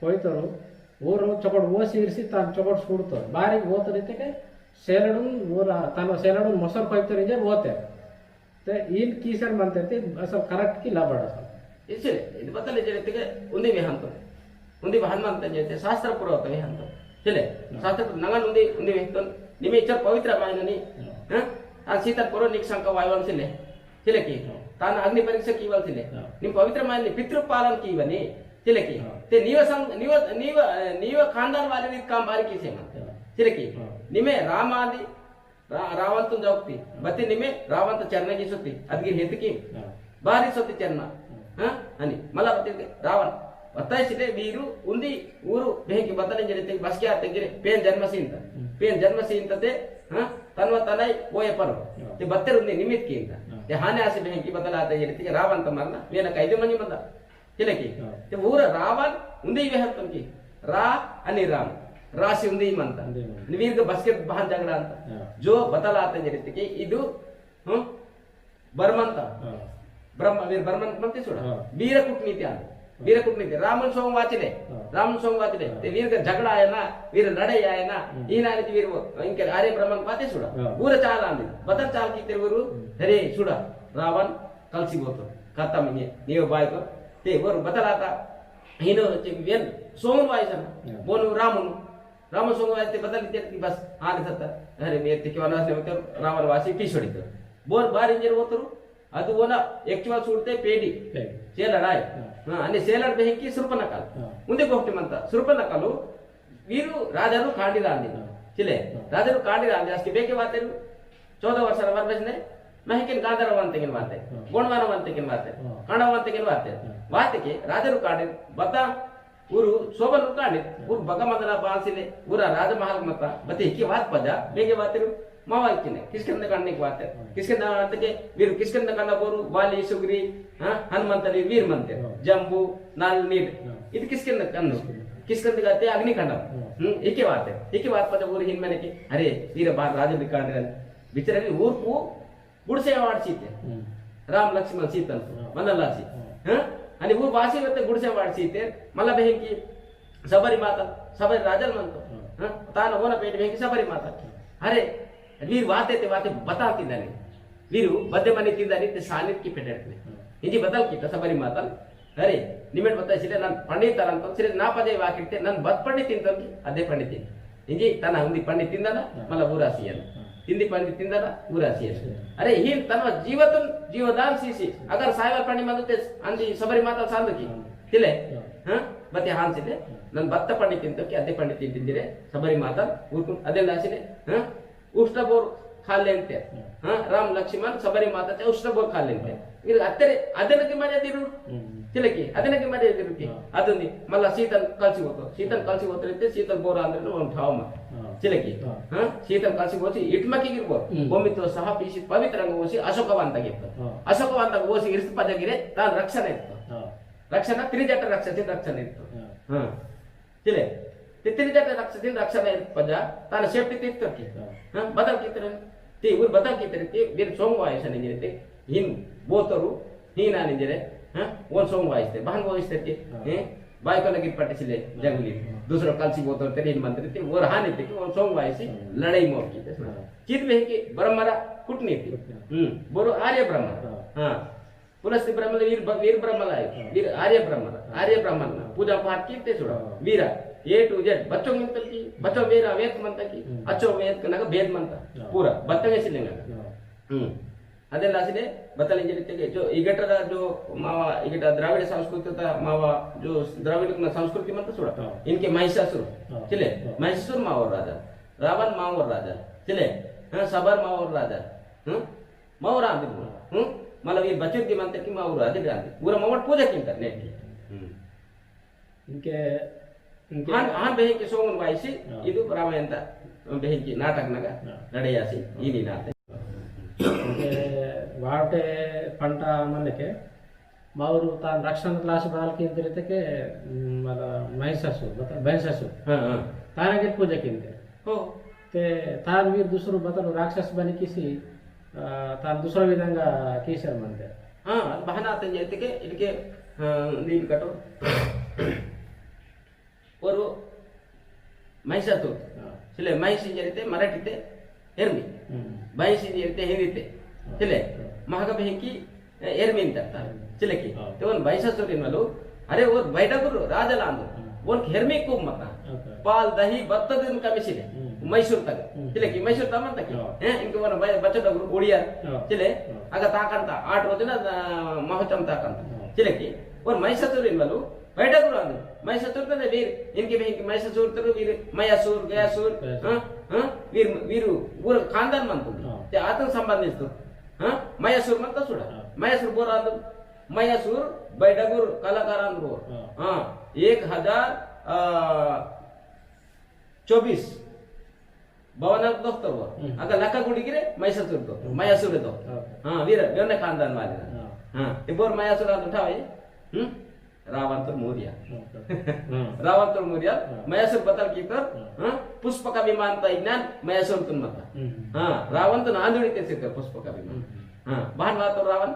कोइतोर, ऊर चोकोट ओसी इरसी तान चोकोट सूड़तोर। बारी वोतेर इत्तेके सेलडुन, ऊर तान सेलडुन मोसर कोइतोर इंजे वोतेर। ते इन कीसर मंतेर ते असल correct की लबड़ असल। इसीलिए, इद बतल इंजेर इत्तेके उंदी वेहंतो। उंदी बहन मंता जेते शास्त्र पुरोत वेहंतो। सिले, हाँ। शास्त्र पुर नंगन उंदी, उंदी वेहंतो। निमे इचर पवित्र मायननी, हाँ। हाँ? आ सीतन पुरो निक संक वायवन सिले। सिले की, हाँ। तान अग्नि परीक्षा कीवल सिले। हाँ। निम पवित्र मायननी पितृ पालन कीवनी। सिले की, हाँ। ते नीव सं-, नीव, नीव, अ, नीव खानदान वाले भी काम बारी कीसे मन। हाँ। सिले की, हाँ। निमे रामादि रा-, रावणतुन जोक्ति। बत्ती निमे रावणत चरना की सोती। अदगिर हेतु की? हाँ। बारी सोती चरना। हाँ। हाँ? अनि, मला बत्ती रावण। बताई सिले वीरु उंदी ऊरु बेहंकी बतल इंजेर इत्तेके बसके आते गिरे पेन जन्म सीनता। हम्म। पेन जन्म सीनता ते, हाँ? तनवा तनाई ओये परो। हाँ। ते बत्तेर उंदी निमित कींता। हाँ। ते हाने आसी बेहंकी बतल आते इंजेर इत्तेके रावणत मरना, वेना कैदे मंजी मंदा। तिलकी। हाँ। ते ऊर रावण उंदी वेहंतन की। रा अनि राम। रासी उंदी मंता। उंदी मंता। निवीर के बसके बहान झगड़ा अंता। हाँ। जो बतल आते इंजेर इत्तेके इदु, हम्म, बर्मंता। हाँ। ब्रह्म, वीर बर्मन मंते सुड़ा। हाँ। वीर कूटनीति आंद। हाँ। वीर कूटनीति। रामन सोंग वाचिले। हाँ। रामन सोंग वाचिले। हाँ। ते वीर का झगड़ा आया ना, वीर लड़ाई आया ना, हम्म। इना ने वीर वो, इनके आर्य ब्रह्मन पाते सुड़ा। हाँ। ऊर चाल आंद। बतल चाल कीतेर ऊरु, हम्म। अरे सुड़ा, रावण कलसी बोतो। खत्म ये, नियो बाय को। ते ऊर बतल आता। हिनो चे वेन सोंग वाई सन। हाँ। बोनु रामनु। राम सोंग वाई ते बतल इत्ते कि बस, आने सत्ता। अरे, मेरे ते क्यों ना से मतलब रावण वासी पीछोड़ी तो। बोर बार इंजेर वोतुर, अदु वोना actual सूरते पेडी। पेडी। सेलड़ आय। हाँ। हाँ, अनि सेलड़ बेहंकी सुरपनकाल। हाँ। उंदी गोष्टी मंता, सुरपनकालु, वीरु राजारु कांडी रांदी। हाँ। चिले, हाँ। राजारु कांडी रांदी, असके बेके वातेरु, चौदह वर्ष वर बसने, महकिन गांधर वंतकिन वाते, हाँ। गोंडवान वंतकिन वाते, हाँ। कांडा वंतकिन वाते, हाँ। वाते के, राजारु कांडी, बता, ऊरु शोभन कांडी, ऊरु बगा मंदना बांसिले, ऊरा राजमहल मता, बते हिकी वात पजा, बेगे वातेरु, मावा इतने, किसकिंद कांडने वाते, हाँ। किसकिंद कांडने के, वीरु किसकिंद कांडा बोरु, वाली, सुग्री, हाँ, हनुमंतरी, वीर मंते, हाँ। जम्बू, नाल, नील, हाँ। इद किसकिंद कांडने, किसकिंद कांडने, अग्नि कांडा, हाँ। हम्म, हिकी वाते, हिकी वात पजा बोरु हिन मने के, अरे, वीर बार राजा भी कांडने, बिचरे भी ऊरु पू, गुड़से वाड़ सीते। हम्म। राम लक्ष्मण सीतन, हाँ। मनलासी। हाँ। हाँ? अनि वो वासी वत्ते गुड़से वाड़ सीते, मला बहन की सबरी माता, सबरी राजल मन तो। हाँ। हाँ? तान होना पेट बहन की सबरी माता। हाँ। अरे, वीर वाते ते वाते बता तिंदानी। वीरु बद्दे मनी तिंदानी ते सानित की पेटेट ने। हाँ। इंजी बदल की तो सबरी माता। अरे, निमेट बता सिले नन पंडित तरन तो सिले ना पजे वाकिते नन बत पंडित तिंतन की, अदे पंडित तिंतन। इंजी तना उंदी पंडित तिंदना, हाँ। मला बुरा सियन। हाँ। हिंदी पंडित तिंदरा पूरा सी। अरे, ही तनवा जीवतुन जीवदान सीसी। अगर सायवाल पंडित मंदते अंदी सबरी माता सांदकी। तिले? हाँ। हाँ? बते हान सिले? नन बत्त पंडित तिंतो कि अदे पंडित तिंदिरे, सबरी माता, उरकुन अदे लासिले? हाँ? उष्टा बोर खा लेंते। हाँ, राम लक्ष्मण सबरी माता ते उष्टा बोर खा लेंते। इर अत्तरे, अदनकी मर्यादिरु। तिलकी, अदनकी मर्यादिरु की। अदनी, मल्ला सीतन कलसी होतो। सीतन कलसी होतो रहते, सीतन बोर आंदर नो हम ठाव मा। तिलकी, हाँ, सीतन कलसी होसी, इटमकी गिर बोर। भूमि तो सहा पीसी पवित्र अंग होसी, अशोकवंत गिर। अशोकवंत होसी, इर्स पद गिरे, तान रक्षण इत्तो। रक्षण, त्रिजट रक्षण, रक्षण इत्तो। हाँ। तिले, ते तिले जाते रक्षा, दिन रक्षा नहीं पजा, ताना safety ते इत्तर की। हाँ। हाँ, बदल की तरह, ते उर बदल की तरह, ते बेर सोंग वायस नहीं जरते, हिन बोतरु, हिन आने जरे, हाँ, वो सोंग वायस ते, बहन वायस ते के, हाँ। हैं, बाय को लगी पट्टी सिले, हाँ। जंगली, हाँ। दूसरा कलसी बोतर ते, हिन मंत्री ते, वो रहा नहीं ते, वो सोंग वायस ही, हाँ। लड़ाई मोर की ते। हाँ। चित में है कि ब्रह्मरा कुटनी थी। कुटनी। हम्म, बोरो आर्य ब्रह्म। हाँ। हाँ। पुलस्त्य ब्राह्मण वीर ब-, वीर ब्राह्मण आयो। हाँ। वीर आर्य ब्राह्मण, हाँ। आर्य ब्राह्मण ना हाँ। पूजा पाठ कीते सुड़ा। हाँ। वीरा, A to Z, बच्चों मिलतल की, बच्चों वेरा वेद मंता की, हम्म। अच्छो वेद कनक भेद मंता। हाँ। पूरा, बत्तंगे सिलेंगा। हाँ। हम्म। अदे लासिने, बतल इंजलिते के, जो इगटा जो मावा, इगटा द्राविड़ संस्कृति ता मावा, जो द्राविड़ ना संस्कृति मंता सुड़ा। हाँ। इनके महिषासुर, हाँ। चिले, हाँ। महिषासुर मावर राजा, रावण मावर राजा, चिले, हाँ, सबर मावर राजा, हाँ? मावर आंदी बोल। हम्म? मतलब ये बचत की मंत्र की मावर आंदी आंदी। पूरा मावर पूजा किंता नेट की। हम्म। इनके, इनके हान, हान बहिन के सोंगन वाइसी, हाँ। इदु रामायण ता, बहिन की नाटक नगा, हाँ। लड़े यासी, हाँ। इनी नाटक। इनके वावटे पंटा मन के, मावर तान रक्षण लासी बाल किंते रहते के, मतलब, महिषासुर, मतलब, भैंसासुर। हाँ, हाँ। ताना के पूजा किंते। हो। ते तान वीर दूसरो बतल राक्षस बनी किसी, आ, तान दूसरा विधंगा कीसर मनते। हाँ, बहना तंजैते के, इनके, आ, नील कटो। ओरु महिषासुर। हाँ। सिले महिष इंजेरिते मराठीते एर्मी। हम्म। महिष इंजेरिते हिंदीते। हाँ। सिले हाँ। महाग बेहिकी, ए, एर्मी इंतता। हम्म। सिले की। हाँ। ते ओन महिषासुर इनवलु, अरे ओर बैठकुर राजलांदु। हम्म। ओन हेर्मी खूब मता। अच्छा। पाल दही बत्तदिन कमिसिले। हम्म। मैसूर तक। हम्म। सिले की मैसूर तमन तक। हाँ। हैं, इनके ओन बै-, बच्चों तक उड़िया। हाँ। सिले, हाँ। अगर ताकंता, आठ रोज ना, आ, महोत्सव ताकंता। हाँ। सिले की, ओन महिषासुर इनवलु, बैठक रांदु। महिषासुर तने वीर, इनके भी इनके महिषासुर तने वीर, मयासुर, गयासुर, गयासुर। हाँ? हाँ? वीर, वीरु, वीर खानदान मंतु। हाँ। ते आतन संबंधित तो। हाँ? मयासुर मंता सुड़ा। हाँ। मयासुर बोर आंदु। मयासुर, बैठकुर, कलाकार आंदु। हाँ। हाँ। एक हजार, आ, चौबीस। भवनाक दोस्तोर वो। हम्म। अगर लका गुड़ी गिरे, महिषासुर दो, हम्म। मयासुर दो। ओके। हाँ, वीर, वीर ने खानदान वाले ना। हाँ। हाँ, ते बोर मयासुर आंदु ठावे। हम्म? रावण तो मौर्य। ओके। हाँ। रावण तो मौर्य, हाँ। मयासुर बतल की तर, हाँ। हाँ, पुष्पक विमान ता इग्नान मयासुर तुन मता। हम्म। हाँ, रावण तो नांदुड़ी ते सिर पुष्पक विमान। हम्म। हाँ, बहन बात तो रावण,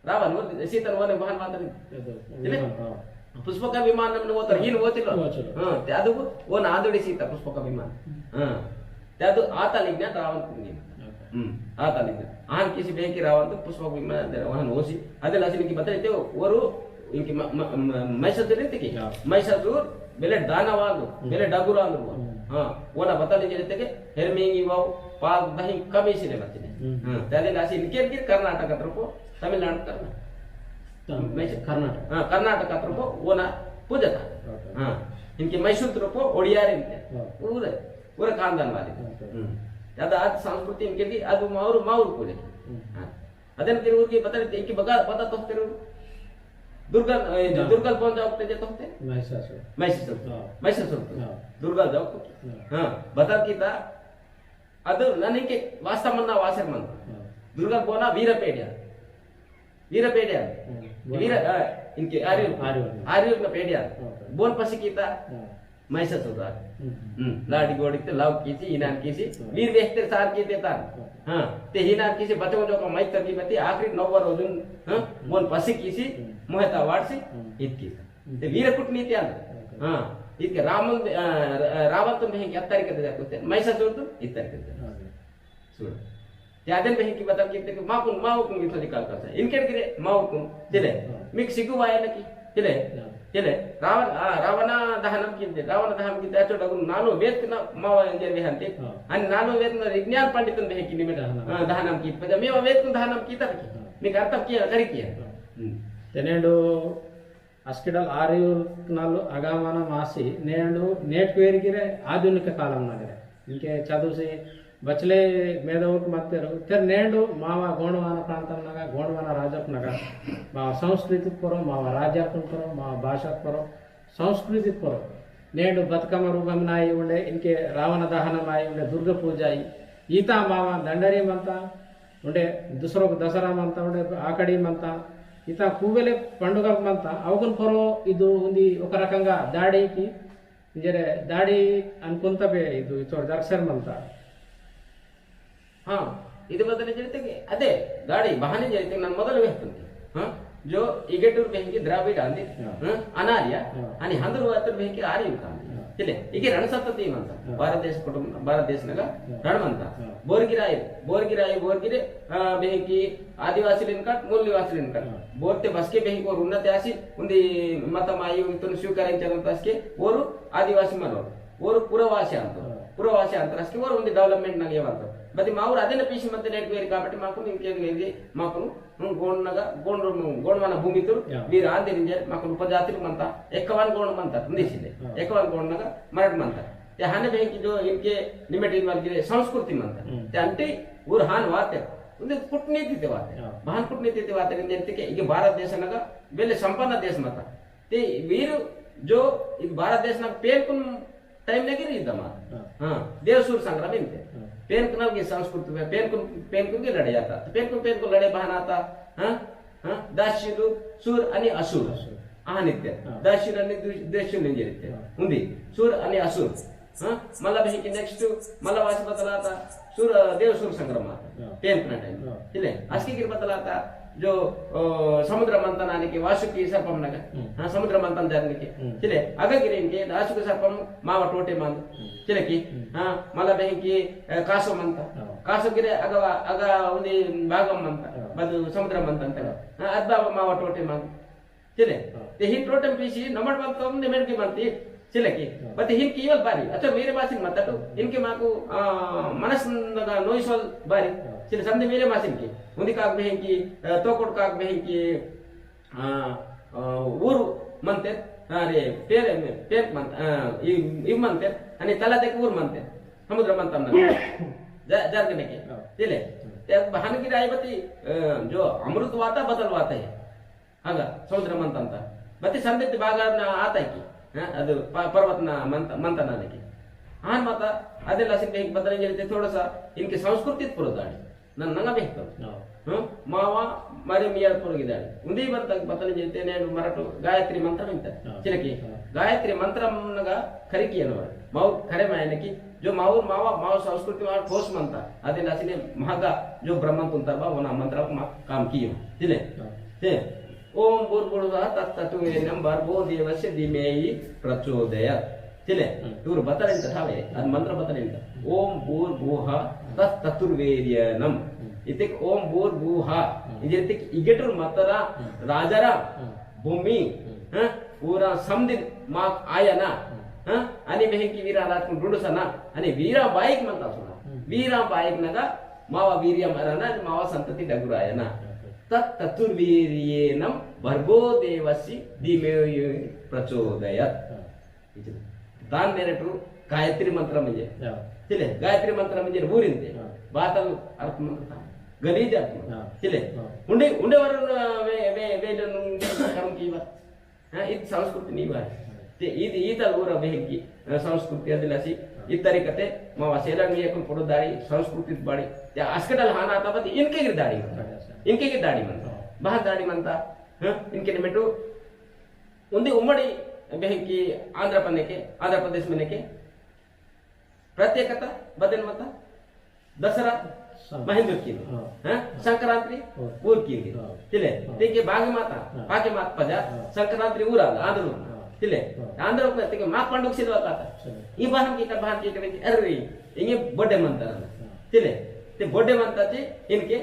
रावण वो सीतन वने बहन मातन। अदो, तिले? विमान, हाँ। पुष्पक विमान नमन वो तर हीन वो तिलो। वो चलो। हाँ, ते अदु वो नादुड़ी सीता पुष्पक विमान। हम्म। हाँ। ते अदु आताल इग्ना रावण कुंगी। ओके। हम्म, आताल इग्ना। आन किसी बेंकी रावण तो पुष्पक विमान दे वहन होसी। अदे लासी इनकी बताई ते वरु इनकी म-, म-, म-, महिषासुर रीति की। हाँ। महिषासुर बेले दाना वांदु, हम्म। बेले डगुर आंदु वो। हम्म। हाँ, वो ना बताई जे रीति के हेर्मिंगी वाव पाल दही कमी सिले बतिने। हम्म। हाँ, ते अदे लासी इनके गिर कर्नाटक तरफ तमिलनाडु करना। तमिल-, मैं से कर्नाटक। हाँ, कर्नाटक का तरफ वो ना पूजा था। ओके। हाँ, इनके मैसूर तरफ ओडिया रे इनके। हाँ। पूरे, पूरे खानदान वाले। ओके। हम्म। याद आज संस्कृति इनके भी, आज माउर, माउर पूजा। हम्म। हाँ। अदन के उनके बता देते, इनके बगा, पता तो तेरे दुर्गा, ए, जो हाँ। दुर्गा कौन जाओ ते जे तो ते? महिषासुर। महिषासुर। हाँ। महिषासुर तो। हाँ। दुर्गा जाओ तो। हाँ। हाँ, बता की था, अदु ननिके वास्तव मन्ना वासर मन। हाँ। दुर्गा बोना वीर पेड़िया। वीर पेड़िया। हम्म। वीर, आ, इनके आर्यु। आर्यु। आर्यु ना पेड़िया। हाँ। बोन पसी कीता। हाँ। महिषासुर। हम्म। हम्म। लाड़ी गोड़ी ते लाव कीसी, इनान कीसी। हाँ। वीर वेहते सार कीते तान। हाँ। हाँ। ते इनान कीसी बचो जो का माइक तकी बती आखिरी नौ रोजुन, हाँ? हम्म। बोन पसी कीसी, हम्म। मोहता वाड़सी, हम्म। इत कीसी। ते वीर कूटनीति आंद। ओके। हाँ, इनके रामन, आ, र-, रावण तुम बहिंकी अत्तारी करते जाते होते, महिषासुर तुम इत्तारी करते जाते। ओके। सुन। ते अदन बहिंकी बता किते के माकुन, मावकुन इतना निकाल करता है। इनके गिरे मावकुन, तिले। हाँ। मिक सिगु वाया नकी, तिले। हाँ। चले, रावण, आ, रावण दहनम किंते, रावण दहनम किंते, अचो डगुन नानो वेद ना मावा इंजेर वेहंते। हाँ। अनि नानो वेद ना विज्ञान पंडितन बेहे किनी मेटा, हाँ। आ, दहनम किंते, पजा मेवा वेद ना दहनम किंता की। हाँ। मीक अर्थम किया, करी किया। हाँ। हम्म। तेनेंडो अस्किडल आर्युल नालो अगामन मासी, नेंडो नेट वेरिगिरे आधुनिक कालम नगरे। इनके चदुसे बचले मेदवक मत्तेरु, तेर नेंडु मावा गोंडवाना प्रांतम नगा, गोंडवाना राजक नगा, मावा संस्कृति परो, मावा राज्याकुन परो, मावा भाषा परो, संस्कृति परो। नेंडु बतकम रूपम नाई उंडे, इनके रावण दहनम आई उंडे, दुर्गा पूजा आई, ईता मावा दंडरी मंता, उंडे दुसरो दसरा मंता, उंडे आकड़ी मंता, ईता खूबेले पंडुगल मंता, अवगुन परो इदु उंदी ओक रकंगा दाड़ी की, इंजेरे दाड़ी अनकुंता बे इदु इचोर दरसर मंता। हाँ, इदु बदले जरिते के, अदे, दाड़ी बहाने जरिते नन मोदल वेहतुन के। हाँ, जो इगेटुर बेहंकी द्राविड़ आंदी, हाँ। हाँ, अनार्य, हाँ। अनि हंदुर वातुर बेहंकी आर्य कांदी। हाँ। तिले, इगे रण सत्तती मंता। हाँ। भारत देश कुटुंब, भारत देश नगा हाँ। रण मंता। हाँ। बोरगिराय, बोरगिराय, बोरगिरे, आ, बेहंकी आदिवासी लिनकट, मूल निवासी लिनकट। हाँ। बोरते बसके बेहंकी ओर उन्नति आसी, उंदी मतम आयु इतुन स्वीकरिंचन तसके, ओरु आदिवासी मनो, ओरु पुरवासी अंतो। हाँ। पुरवासी अंतर असके ओरु उंदी development नगे अंतो। बति माउर अदेन पीसी मते नेट वेरी काबट्टी माकुन इंके वेरी माकुन, हम्म, गोंड नगा, गोंड, गोंडवाना भूमि तुर, या। वीर आंदे निंजर, माकुन उपजाति मंता, एकवान गोंड मंता, उंदी सिले। हाँ। एकवान गोंड नगा, मरट मंता। ते हाने बेहंकी जो इनके निमेट इन वाली संस्कृति मंता। हम्म। ते अंटी ओर हान वाते, उंदी कूटनीति ते वाते। हाँ। बहान कूटनीति ते वाते, निंजर ते के, इगे भारत देश नगा, वेले संपन्न देश मंता। ते वीर जो इद भारत देश ना पेनकुन time ने गिरी दमा। हाँ। हाँ, देव सुर संग्राम इनते। हाँ। पेनकुन की संस्कृति में पेनकुन, पेनकुन की लड़े जाता। तो पेनकुन, पेनकुन लड़े बहान आता। हाँ? हाँ? दास्युलु, सुर अनि असुर। असुर। आ नित्य। हाँ। दास्युलु अनि दु-, दास्युलु नित्य। हाँ। उंदी, सुर अनि असुर। हाँ? मला बहिंकी next, मला वासी बतलाता, सुर, देव सुर संग्राम आता। हाँ। पेनकुन time। हाँ। तिले, असकी गिर बतलाता, जो, ओ, समुद्र मंथन आने के वासुकी सर्पम नगा। हम्म। हाँ, समुद्र मंथन जाने के। हम्म। तिले, अगा गिर इनके वासुकी सर्पम मावा टोटे मांद। हम्म। तिले की, हम्म। हाँ, मला बहिंकी, अ, कासो मंता। हाँ। कासो गिरे अगा, अगा उंदी भागम मंता। हाँ। बदु समुद्र मंथन तगा। हाँ। हाँ, अद्बा मावा टोटे मांद। तिले, हाँ। ते ही टोटम पीसी नमट मंतम निमेट की मंती, तिले की। हाँ। बते हिन की योल बारी, अच्छा मेरे मासिन मत तो, इनके माकु, आ, मनस नगा नोइसोल बारी, हाँ। तिले समझे मेरे मासिन की, उंदी काक बेहंकी, आ, तोकोट काक बेहंकी, आ, आ, ऊर मंते, अरे, पेर, पेर मंत, आ, इ, इ मंते, अनि तला देख ऊर मंते, समुद्र मंतम ना, जा, जा के। हाँ। तिले, हाँ। ते बहान की राय बती, आ, जो अमृत वाता बदल वाता है। अगा, समुद्र मंतंता। बत्ती संदेत बागा ना आता है की, हाँ, अदु प-, पर्वत ना मंत-, मंतना ने की। आन माता, अदे लसिन के एक बदल इंजर ते थोड़ा सा इनके संस्कृति पुरो दाड़ी। ना नंगा बेहतर। हाँ। हाँ, मावा, मारे मियार पुरो की दाड़ी। उन्दी बर तक बदल इंजर ते ने मराठो गायत्री मंत्र मिलता। हाँ। चिलकी, हाँ। गायत्री मंत्र नगा खरी किया ना। माउ खरे मायने की जो माउर मावा, माउर संस्कृति मावा ठोस मंता। अदे लासिने महागा जो ब्रह्मन तुंतर बा, वना मंत्र मा काम कियो। तिले? हाँ। ते, ओम भूर्भुवः तत्सवितुर्वरेण्यं भर्गो देवस्य धीमहि प्रचोदयात्। तिले? हम्म। टूर बतलेंत ठावे, अद मंत्र बतलेंत। ओम भूर्भुवः तत्सवितुर्वरेण्यम। हम्म। इतिक ओम भूर्भुवः। हम्म। इंजेर इतिक इगेटुर मतरा, हम्म। राजारा, हम्म। भूमि, हम्म। हाँ? पूरा समदिन माक आयना, हम्म। हाँ? अनि बेहंकी वीरा राजकुन रुंडुसना, अनि वीरा बाईक मंता सुना। हम्म। वीरा बाईक नगा मावा वीर्यम अरना, अनि मावा संतति डगुरायना। हम्म। तत्सवितुर्वरेण्यम भर्गो देवस्य धीमहि प्रचोदयात्। हम्म। इचि। दान मेरे टू गायत्री मंत्र म्हणजे। हाँ। तिले, गायत्री मंत्र म्हणजे ऊरिंते। हाँ। बातल अर्थ मंत्र था। गलीज अर्थ मंत्र। हाँ। तिले। हाँ। उंडे, उंडे वरुन, वे, वे, वे जो नुंग कर्म की बात। हाँ, इद संस्कृति नहीं बात। हाँ। ते इद, इद अलगोरा बेहकी, अ, संस्कृति अदिलासी, हाँ। इद तरीकते, मा वसेला नहीं अपन पोड़ो दाड़ी, संस्कृति बाड़ी। या आस्केटल हाना आता बत इनके गिर दाड़ी मंता। अच्छा। इनके गिर दाड़ी मंता। हाँ। बाहर दाड़ी मंता। हाँ, इनके निमेटो उंदी उम्मड़ी बेहकी आंध्र पन्नेके, आंध्र प्रदेश मन्नेके प्रत्येकता बदन मता दसरा हाँ। महेंद्र की, हाँ। हाँ? संक्रांति हाँ। ऊर की, हाँ। तिले, हाँ। तेके बागी माता, हाँ। बागी मात पजा, हाँ। संक्रांति ऊर आंद, आंध्र हाँ। तिले, हाँ। आंध्र में तेके मा पंडुक सिलवा काता। सही। ई बहन की कर, बहन की कर, अरे, इंगे बड़े मंता। हाँ। तिले, ते बड़े मंता ते इनके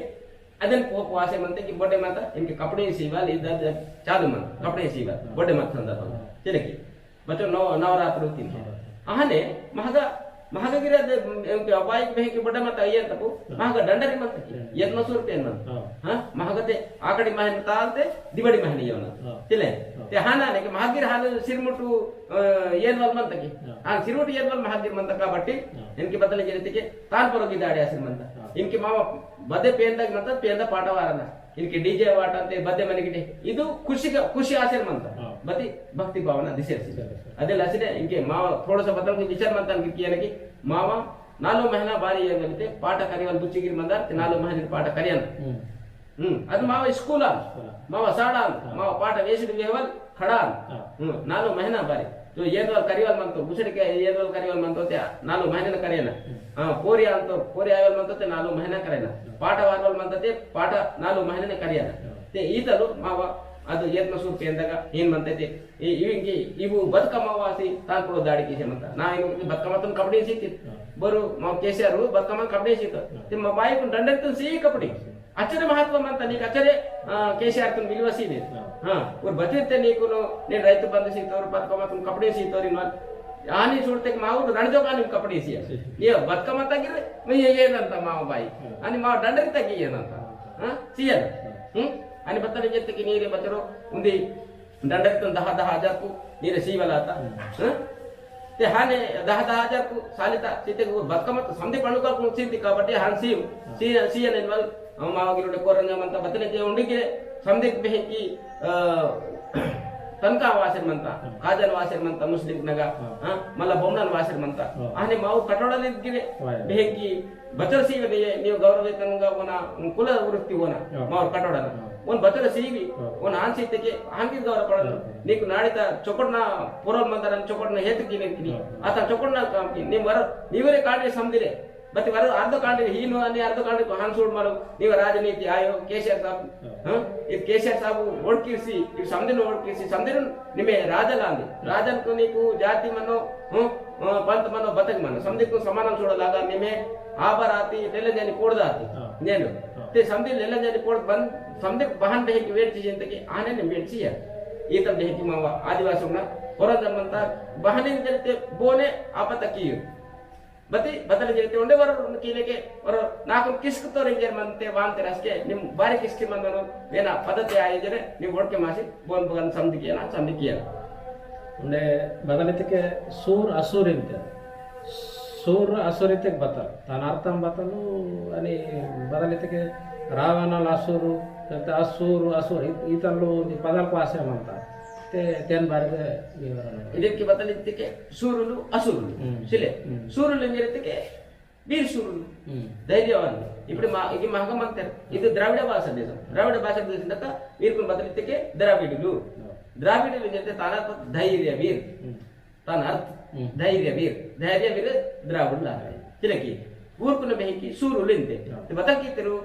अदन पो-, पोआसे मंता कि बोडे माता, इनके कपड़े सीवाल, इद, इद चालू मंता, कपड़े सीवाल, हाँ। बोडे माता संदर्भ में। हाँ। चले कि, बच्चों नव-, नवरात्र होती है। नवरात्र। आहने, महगा, महगा गिरा दे, इनके अबाई में कि बोडे माता ये तपो, हाँ। महगा डंडरी मंता कि, हाँ। यत मसूर पेन मंता। हाँ। हाँ, महगा ते आकड़ी महन ताल ते, दिवाड़ी महन ये ना। हाँ। चले, हाँ। ते हाना ने कि महगा गिरा हाना सिरमुटु, अ, येन वाल मंता कि। हाँ। हाँ, सिरमुटु येन वाल महगा गिरा मंता काबट्टी, हाँ। इनके बदले जरिते के, तान परोगी दाड़ी आसिर मंता। हाँ। इनके मामा बदे पेंदा मंता, पेंदा पाटा वारना। इनके डीजे वाटा ते बदे मने किटे। इदु खुशी का, खुशी आसेर मंता। हाँ। बती भक्ति भावना दिसेर सी। सही, सही। अदे लासिने इनके माँ थोड़ा सा बतल के विचार मंता इनके किया ना कि मामा नालो महीना बारी ये गलते पाटा करिवाल बुच्ची गिर मंदार ते नालो महीने पाटा करियान। हम्म। हम्म, अदु मावा स्कूल आन, स्कूल आन। मावा साड़ा आन, हाँ। मावा पाटा वेसिड वेहवल खड़ा आन। हाँ। हम्म, नालो महीना बारी। जो येदवाल करिवाल मंतो, बुसड़ के येदवाल करिवाल मंतो ते नालो महीने न करेना। हम्म। हाँ, पोरी आन तो, पोरी आयवाल मंतो ते नालो महीना करेना। हाँ। पाटा वारवाल मंतो ते पाटा नालो महीने न करेना। हाँ। ते ईतलो मावा, अदु येत मसूर पेंदगा, हीन मंते ते, ई, ई, ई, इवु बतकमा वासी, तान पड़ो दाड़ी कीसे मंता। ना, इनु बतकमा तुम कपड़े सीते। हाँ। बरु, मावा केसीआर बतकमा कपड़े सीता। हाँ। ते मा बाई कुन डंडे तुम सी कपड़े। हाँ। अचरे महत्व मंता नीक अचरे, आ, केसीआर तुन विलुवा सीने। हाँ। हाँ, और बचते नीकु नो, ने रैतु बंद सीतोर, बतकमा तुन कपड़े सीतोर इनवाल। आनी सूड़ते कि मावु रणजो कानी कपड़े सीया। सी। ये बतकमा तगिरे, मैं ये, ये नंता माव बाई। हाँ। आनी माव डंडरी तगी ये नंता। हाँ। हाँ, सीया ना। हाँ। हम्म? आनी बतने जेते कि नीरे बचरो, उन्दी डंडरी तुन दहा, दहा हजार कु नीरे सीवला आता। हम्म। हाँ? ते हाने दहा दहा हजार कु सालिता, सीते को बतकमा तो समदे पंडुका को सीती काबट्टी हान सी, हाँ। सी, सी ने वाल, हम मावा गिरोडे कोरंगा मंता बतने के उंडी के समदे बेहकी, अ, तनका वासेर मंता, हाँ। काजन वासेर मंता मुस्लिम नगा, हाँ। हाँ, मला बोमनन वासेर मंता। हाँ। आने माव कटोड़ा ले गिरे, वाह। बेहकी बचर सी वे ये, नीव गौरव तनगा वना कुल वृत्ति वना, हाँ। माव कटोड़ा ना। हाँ। ओन बचर सीवी, हाँ। ओन आन सीते के, आन की गौर पड़न। हाँ। नीकु नाड़िता चोपड़ना पोरोल मंदरन चोपड़ना हेतु की नहीं की। हाँ। आता चोपड़ना काम की, निम वर, निवरे कांडे समदिरे। बति वर अर्ध कांडे हीनो अनि अर्ध कांडे को हान सूड़ मारो, निव राजनीति आयो, केसीआर साहब। हाँ। हाँ? इद केसीआर साहब ओड़किसी, इद समदिन ओड़किसी, समदिन निमे राजा लांदे। राजन को नीकु जाति मनो, हं, अ, पंत मनो, बतक मनो, समदे को समानम छोड़ा लागा, निमे आबर आती, लेले जानी कोड़ दाती। हाँ। नेनु। हाँ। ते समदे लेले जानी कोड़ बन, समदे बहन बहे की वेट चीजें तक आने ने वेट चिया। ये तब बहे की मावा, आदिवासी ना, और जब मनता, बहन इन जलते बोने, आप तक की हो। बती, बतल जैते उंडे वर उनकी लेके, वर नाकुन किसक तो रेंजर मनते, वान तेरस के, निम बारी किसकी मंदनो, वेना पदते आये जरे, निम वोड़ के मासी, बोन बगन समझ किया ना, समझ किया। उंडे बदल इतके सूर असुर इनते। सूर असुर इतके बतल। तान अर्थम बतलु, अनि बदल इतके रावण असुर, तंते असुर, असुर, इत-, इतलु, नि बदल पासे मनता। ते, तेन बारे में विवरण। इदे की बतल इतके सूरुलु, असुरुलु। हम्म। सिले। हम्म। सूरुलु इंजेर इतके वीर सूरुलु। हम्म। धैर्यवान। इप्पुडु मा-, इदि महगा मंतेर। इदि द्राविड़ भाषा देशम। द्राविड़ भाषा देशम दत्ता वीर कुन बतल इतके द्राविडुलु। हाँ। द्राविडुलु इंजेर तान अर्थ धैर्य वीर। हम्म। तान अर्थ हम्म। धैर्य वीर। धैर्य वीर द्राविडुलु आवे। सिले की ऊर कुन बेहकी सूरुलु इंते। हाँ। ते बतल की तेरु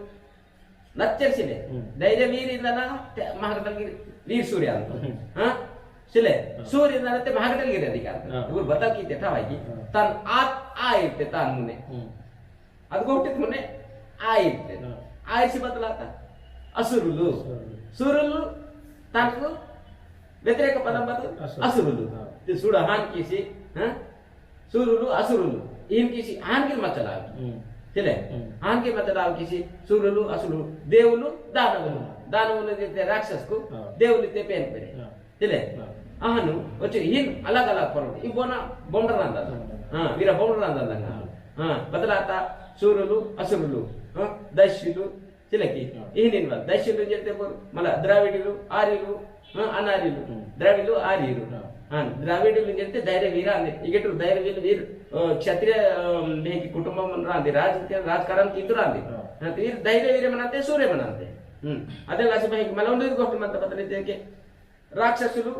नच्चर सिले। हम्म। धैर्य वीर इंदना ते महाकटल गिर वीर सूर्य अंत। हम्म। हाँ? सिले, हाँ। सूर्य इंदना ते महाकटल गिर अधिकार। हाँ। वो बता की ते था भाई की। हाँ। तन आत आय ते तान मुने। हम्म। अद गोटित मुने आय ते। हाँ। आय से बतलाता। असुरुलु। असुरुलु। सुरुलु तान को व्यतिरेक पदम बतल असुर। असुरुलु। हाँ। ते सुड़ा हान की सी, हाँ? सुरुलु, असुरुलु। इनकी सी, आन की मत चलाओ। हम्म। चले? हम्म। आन की मत चलाओ किसी, सुरुलु, असुरुलु, देवलु, दानवलु। हम्म। दानवलु इते राक्षस को, हाँ। देवलु इते पेन पेरे। हाँ। चले? हाँ। आहनु, वच्चे हिन अलग-अलग फरक। ई बोना बोंडर आंदा। हम्म। हाँ, वीरा बोंडर आंदा। हाँ। हाँ, बदलाता सुरुलु, असुरुलु। हाँ, दैश्युलु, सिले की, हाँ। इहिन इनवाल, दैशिलु जेते बोर, मला द्राविडिलु, आर्युलु, हाँ, अनार्युलु, हम्म। द्राविडिलु, आर्युलु। हाँ। हाँ, द्राविडिलु जेते धैर्य वीर आंदे, इगेटु धैर्य वीर, वीर, अ, क्षत्रिय, अ, बेकी कुटुंबम रांदे, राज-, राजकारण कीतु रांदे। हाँ। हाँ, तो वीर धैर्य वीर मनाते, सूर्य मनाते। हम्म। अदे लासी भाई, मला उंडे गोष्ट मंता पतली ते के, राक्षसुलु,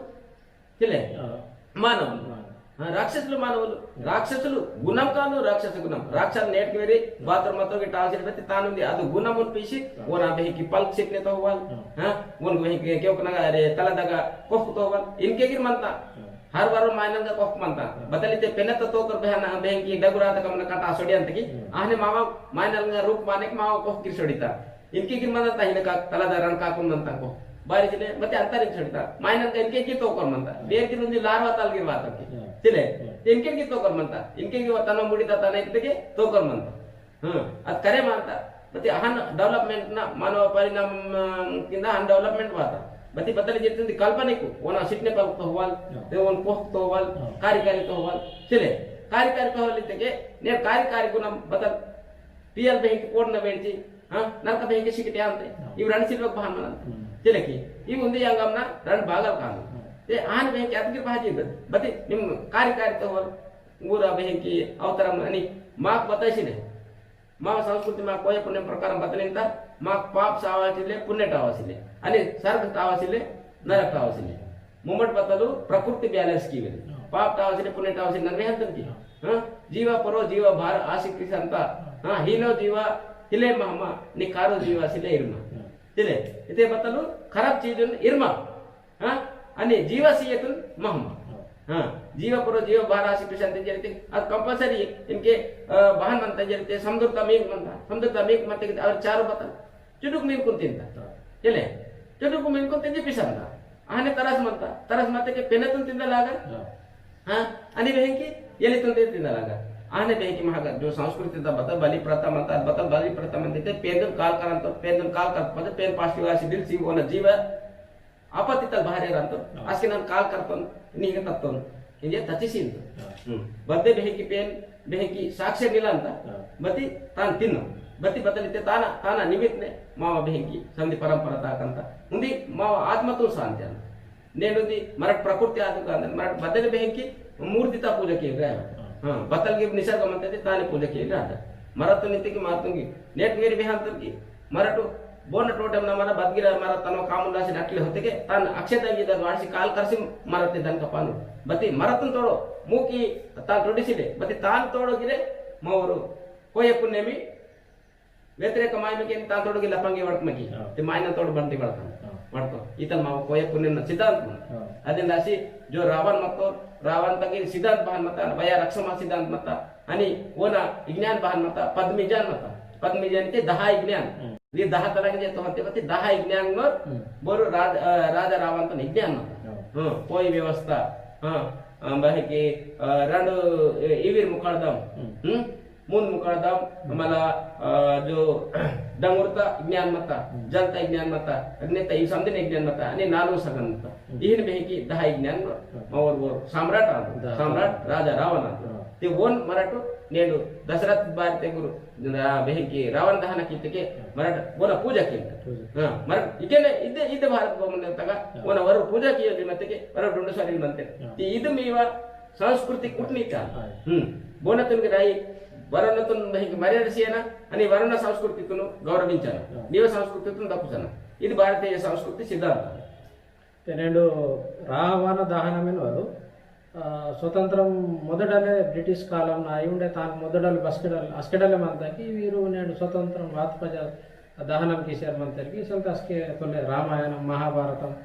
तिले? हाँ। मानवुलु। हाँ। हाँ, राक्षसुलु मानवुलु। राक्षसुलु गुणम कानु, राक्षस गुणम। राक्षस नेट के मेरे बाथरूम मतो के टासिर बत्ती तानुंदी, अदु गुणम उन पीसी, हाँ। वो ना बही की पल्क सिकने तो हुआ। हाँ। हाँ, उन बही के क्यों कना अरे तला दगा कोफ तो हुआ। इनके गिर मनता। हाँ। हर बार मायनल का कोफ मनता। हाँ। बतली ते पेनत तो कर बहना बही की डगुरा तक हमने कटा सोडियन तकी। हाँ। आहने मावा मायनल का रूप माने के मावा कोफ गिर सोडिता। इनके गिर मंता, हिने का तला दरण का कुन मंता को। बारी चिले, मते अंतरिन छड़ता। माइनन का इनके की तोकर मंता। देर की नुंदी लारवा ताल गिर वाता की। हाँ। चिले, हाँ। इनके की तोकर मंता। इनके की वतन मुड़ी ता तना इनके तोकर मंता। हाँ, अद करे मंता। मते अहन development ना, मानव परिणाम, अम, किंदा अहन development वाता। मते बतल जेतुंदी काल्पनिक, ओना सिटने पल तो हवाल, हाँ। ते ओन कोह तो हवाल, हाँ। कार्यकारी तो हवाल। चिले, कार्यकारी तो हवाल इतके, ने कार्यकारी गुण बतल पीएल बेहकी कोड न बेंची, हाँ, नरक बेहकी सिकटे आंते। हाँ। इव रण सिल्वक बहान मनन। हम्म। तेले की, इव उंदे यांगम ना रण बागल कान। हाँ। ते आन बेहकी अतगिर बहाजी बत-, बती निम कार्यकारी तो होल, ऊरा बेहकी अवतरम अनि माक बताइसिले। मा संस्कृति मा कोई पुण्य प्रकार बतलिंता, माक पाप सावासिले, पुण्य टावासिले। अनि सर्ग टावासिले, नरक टावासिले। मुमट बतलु प्रकृति balance की वेली। हाँ। पाप टावसिने पुण्य टावसिने नन वेहंतन की। हाँ। हाँ? जीवा परो जीवा भार आशिक संता। हाँ। हाँ, हीनो जीवा हिले महमा, निकारो जीवा सिले इरमा। हाँ। तिले, इते बतलु खराब चीजुन इरमा। हाँ? अनि जीवा सियतुन महमा। हाँ। हाँ, जीवा परो जीवा भार आशिक संता जरिते, अद compulsory इनके, अ, बहान मनता जरिते, समदुरता मीक मनता, समदुरता मीक मनता कि, और चारो बतल। चुडुक मीन कुन तिंदा। हाँ। चले। चुडुक मीन कुन तिंदी पिसंदा। आने तरस मनता। तरस मते के पेने तुन तिंदा लागा। हाँ। हाँ। अनि बेहकी, येली तुन तिंदा लागा। आने बेहकी महागा, जो संस्कृति ता बता, बलि प्रथा मनता, बता बलि प्रथा मनते ते, पेंदुन काल करंतो, पेंदुन काल करंतो, पेन पास्टिवासी दिल सी, ओना जीवा, आपत्ति तल बाहर रंतो, हाँ। असके नन काल करतोन, निहिंग तत्तोन, इंजे तचिसिन। हाँ। हम्म। बद्दे बेहकी पेन, बेहकी साक्ष्य मिलांता, हाँ। बती तान तिन्नो, बती बतलिते ताना, ताना निमित्त ने, मावा बेहकी, संधि परंपरा ताकंता। उंदी मावा आत्मा तो शांति अन। नेंड उंदी मरट प्रकृति आदि का अंदर, मरट बद्दे बेहकी मूर्ति ता पूजा किए गया। हाँ। हाँ, बतल के निसर्ग मंते ताने पूजा किए गया। मरत नीति की मातुंगी, नेट मेरी बेहंतुंगी, मरटु बोन टोटम ना मरा बदगिरा मरा तनो कामुंडासी नटले होते के तान अक्षता गीता वासी काल करसी मरते दन कपानु। बती मरतन तोड़ो मुकी तान तोड़ी सिले, बती तान तोड़ो गिरे मौरु कोये पुनेमी व्यतिरेक मायमे के तान तोड़ो गिला पंगे वड़क मकी। हाँ। ते मायना तोड़ बंटी वड़कन। हाँ। वड़को इतन माव कोये पुनेम ना सिद्धांत मन। हाँ। अदेन दासी जो रावण मतो, रावण तक सिद्धांत बहान मता, वया रक्षमा सिद्धांत मता, अनि ओना इज्ञान बहान मता, पद्मी जान मता। पद्मी जान ते दहा इज्ञान। हम्म। ये दहा तलाक जे तो हते बती दहा इज्ञान नोर हम्म। बोरो राज-, अ, राजा रावण तो इज्ञान मता। हम्म। हाँ, कोई व्यवस्था, हाँ, अ, बहे के, अ, रंड, अ, इविर मुकरदम। हम्म। हम्म? मुन मुकरदम, हम्म। मला, अ, जो डंगुरता इज्ञान मता, हम्म। जलता इज्ञान मता, अग्निता इव समदिन इज्ञान मता, अनि नालू सगन मता। हम्म। इहिन बहे की दहा इज्ञान नोर, हम्म। और वो सम्राट आंदो, दहा सम्राट सम्राट। राजा रावण आंदो। हाँ। ते वोन मरटु नेंडु दशरथ बारी ते गुरु, ना बेहकी रावण दहन कीते के मरट बोना पूजा किंता। पूजा। हाँ, मरट इकेने इदे, इदे भारत भवन ने तगा हाँ। बोना वरु पूजा कियो दिमते के वरु डुंडु सारी मनते। हाँ। ते इदु मीवा संस्कृति कुटनी का। हाँ। हम्म। बोना तुन के राई वरन तुन बेहकी मर्यादा सियना, अनि वरन संस्कृति तुनु गौरविंचना। हाँ। नीव संस्कृति तुन दपुसना। इदु भारतीय संस्कृति सिद्धांत। तेनेंडु रावण दहनम इनवलु, आ, स्वतंत्रम मोदडले ब्रिटिश कालम ना आयुंडे तान मोदडल बस्केडल, अस्केडले मंता कि वीरु नेंडु स्वतंत्रम वात पजा दहनम कीसेर मंतेर कि असल तस्के तोले रामायणम, महाभारतम,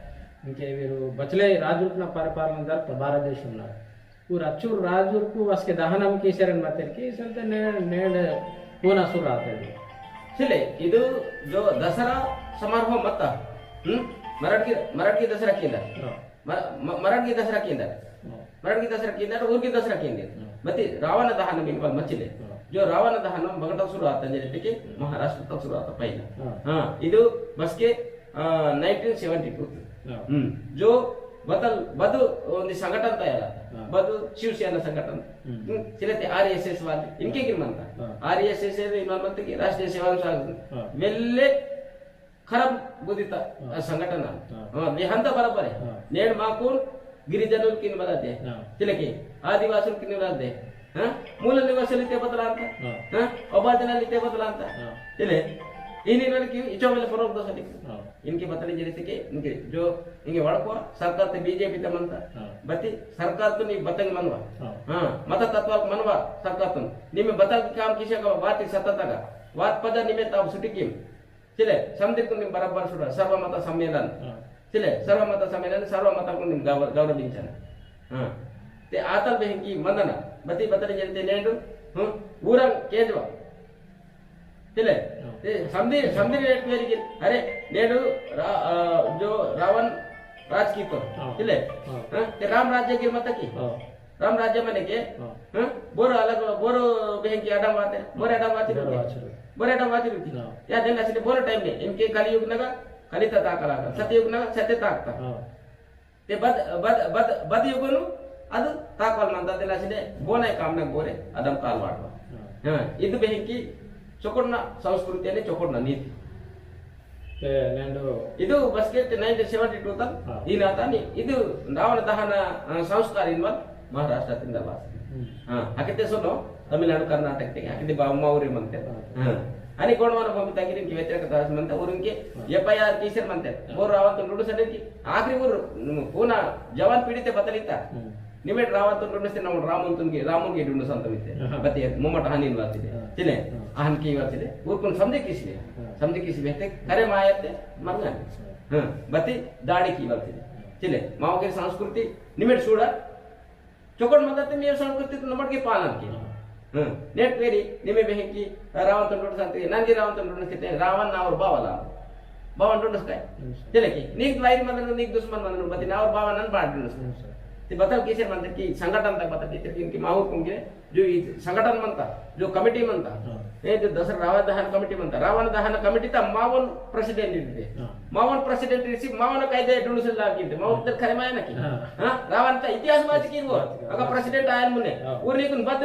इंके वीरु बचले राजुर्कना परिपालन जरता भारत देशम ना। ऊर अच्चूर राजुर्कु अस्के दहनम कीसेर मंतेर कि असल ते ने-, नेंड पूना सुर आते। सिले, इदु जो दसरा समारोह मत्ता, हम्म? मराठ की, मराठ की दसरा कींदा। हाँ। म-, म-, मराठ की दसरा कींदा। हाँ। मराठ की दसरा कींदा, तो ऊर की दसरा कींदा। हाँ। बती रावण दहन में इनवाल मचिले। हाँ। जो रावण दहन बगटा शुरू आता, जैसे कि हाँ। महाराष्ट्र तक शुरू आता पहला। हाँ। हाँ, इदु बस्के, आ, नाइनटीन सेवेंटी टू। हाँ। हम्म। जो बतल, बदु, उन्दी संगठन तैयार आता। हाँ। बदु शिवसेना संगठन। हम्म। हम्म, सिले ते आरएसएस वाले, इनके हाँ। गिर मनता। हाँ। आरएसएस है, इनवाल मनता कि राष्ट्रीय सेवा अनुशासन। हाँ। वेल्ले खराब बुद्धिता, हाँ। आ, संगठन आ। हाँ। हाँ, वेहंता बराबर है। हाँ। नेड माकुन गिरिजनुल किन बला दे। हाँ। तिलके, आदिवासुल किन बला दे। हाँ? मूल निवासी लिते बदलांता। हाँ। हाँ? अबाजना लिते बदलांता। हाँ। तिले, इन्हीं नल की इचो वेले फरक दो सदी। हाँ। इनके बतले जरिते के, इनके जो, इनके वड़को सरकार ते बीजेपी ते मनता। हाँ। बती सरकार तो नहीं बतंग मनवा। हाँ। हाँ, मत तत्व मनवा सरकार तो। निमे बतल की काम किसे का बात ही सत्ता तक। बात पदा निमे ताब सुटी किम। सिले, समदिरकुन निम बराबर सुरा, सर्वमत सम्मेलन। हाँ। सिले, सर्वमत सम्मेलन, सर्वमतकुन निम गौर-, गौरविंचना। हाँ। ते आतल बेहकी मंदना, बती बतल जरिते नेंडु, हम्म, ऊरंग केंजवा। सिले, हाँ। ते समझी, समझी रेट मेरी की, अरे, नेडू रा-, आ, जो रावण राज की तो, हाँ। तिले? हाँ। हाँ? ते राम राज्य की मत की? हाँ। राम राज्य मने के? हाँ। हाँ? बोरो अलग, बोरो बेहन की अडम बात है, बोरो अडम बात बोरो है। बात है। बोरो अडम बात है। हाँ। या दिन असली बोरो टाइम में, इनके कलयुग नगा, कलिता ताकला, हाँ। सतयुग नगा, सत्य ताकता। हाँ। ते बद, बद, बद, बद युगनु अद ताकवाल मंता ते लासिने बोनाय कामना गोरे अदम काल वाटवा। हाँ। हाँ, इद बेहिंकी चोकोटना संस्कृति अने चोकोटना नीति। ते नेंडो इदु बसके ते nineteen seventy two तल हाँ। ई नाता नी इदु रावण दहन, अ, संस्कार इनवल महाराष्ट्र तिंदा बास। हम्म। हाँ, हकते सोनो तमिलनाडु, कर्नाटक ते, अकदे बा-, मावरे मनते। हाँ। हाँ। अनि कोण वाला भूमि तागिरी की व्यतिरेक दास मनते, और उनके हाँ। F I R कीसेर मनते। हाँ। बोर रावण तो लुडू सने की, आखिरी बोर, पूना जवान पीढ़ी ते बतलीता। हम्म। निमेट रावण तो लुडू से नमोड रामन तुनगे, रामन के डुंडू संत मिते। हाँ। बतिये, मोमट हानि वाती दे। हाँ। तिले, हाँ। अहन की वाती दे, और कोण समझे किसी ने? हाँ। समझे किसी ने? ते करे मायते, मरना। हाँ। हाँ, बती दाढ़ी की वाती दे। हाँ। तिले, माओ के संस्कृति, निमेट सूड़ा, चोकोट मतलब ते मेरे संस्कृति तो नंबर के पालन की। हाँ। हाँ। नेट मेरी, निमे बहन की, रावण तो डोट सकते, नंदी रावण तो डोट सकते, रावण ना और बावला। बावन डोट सकते। अच्छा। चले की, नीक वाइर मतलब, नीक दुश्मन मतलब, बती ना और बावन नन बाढ़ डोट सकते। अच्छा। ते बतल किसे मतलब कि संगठन तक बतल किसे कि इनकी माहौर कुंगे, जो ये संगठन मनता, जो कमेटी मनता, हाँ। ये जो दसरा रावण दहन कमेटी मनता, रावण दहन कमेटी ता मावन president इनते। हाँ। मावन president इसी मावन कायदे डुंडुसुन लाग किंते, मावन तर खरे मायना की। हाँ। हाँ? रावण ता इतिहास बात की वो, बात की। अगर president आयन मुने, हाँ। वो नीकुन बद,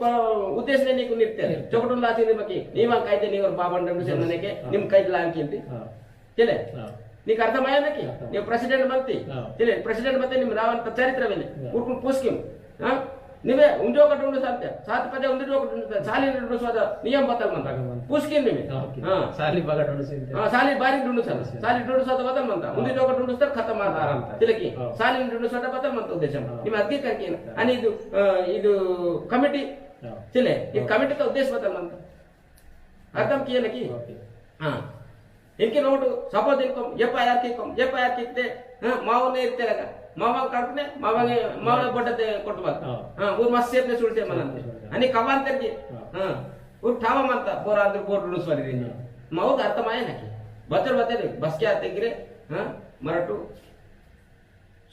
प-, उद्देश्य ने नीकुन नित्य। नित्य। चोकटुन लासी ने मकी, नीवा कायदे नीवर बाबन डुंडुसुन हाँ। मने के, हाँ। निम कायदे लाग किंते। हाँ। चले? हाँ। नीक अर्थम आयना की? अर्थम। नीव president बनती। हाँ। चले, president बनते निम रावण ता चरित्र वेले। हाँ। उरकुन पुस्किम। हाँ? निवे उंजो का डुंडुस अंते, सात पदे उंजो का डुंडुस, साली डुंडुस वादा नियम बतल मंता। बतल मंता। पुस्किन निमे। हाँ, ओके। हाँ। साली बगा डुंडुस इंते। हाँ, साली बारी डुंडुस अंते। डुंडुस। साली डुंडुस वादा बतल मंता। हाँ। उंजो का डुंडुस तर खतम आता। खतम आता। तिलकी। हाँ। साली डुंडुस वादा बतल मंता उद्देश्य। हाँ। निमे अद्दी करके ना। हाँ। अनि इदु, अ, इदु कमिटी। हाँ। तिले, ई हाँ। कमिटी का उद्देश्य बतल मंता। अर्थम किया ना कि? ओके। हाँ। इनके नोट suppose इनको F I R की कम, F I R की ते, हाँ, मावो ने इत्ते लगा। मावा काटने, मावा ने, मावा ने हाँ। बड़ा ते कोटवा। हाँ। हाँ, वो मस्जिद ने सुरते मनाते। सुरते। अनि कमान तेर की, हाँ। हाँ, वो ठावा मानता, बोरा अंदर बोर डुंडुस वाली देनी। हाँ। मावो का अर्थम आया ना कि? बचर बचर, बस क्या आते गिरे, हाँ, मराठू,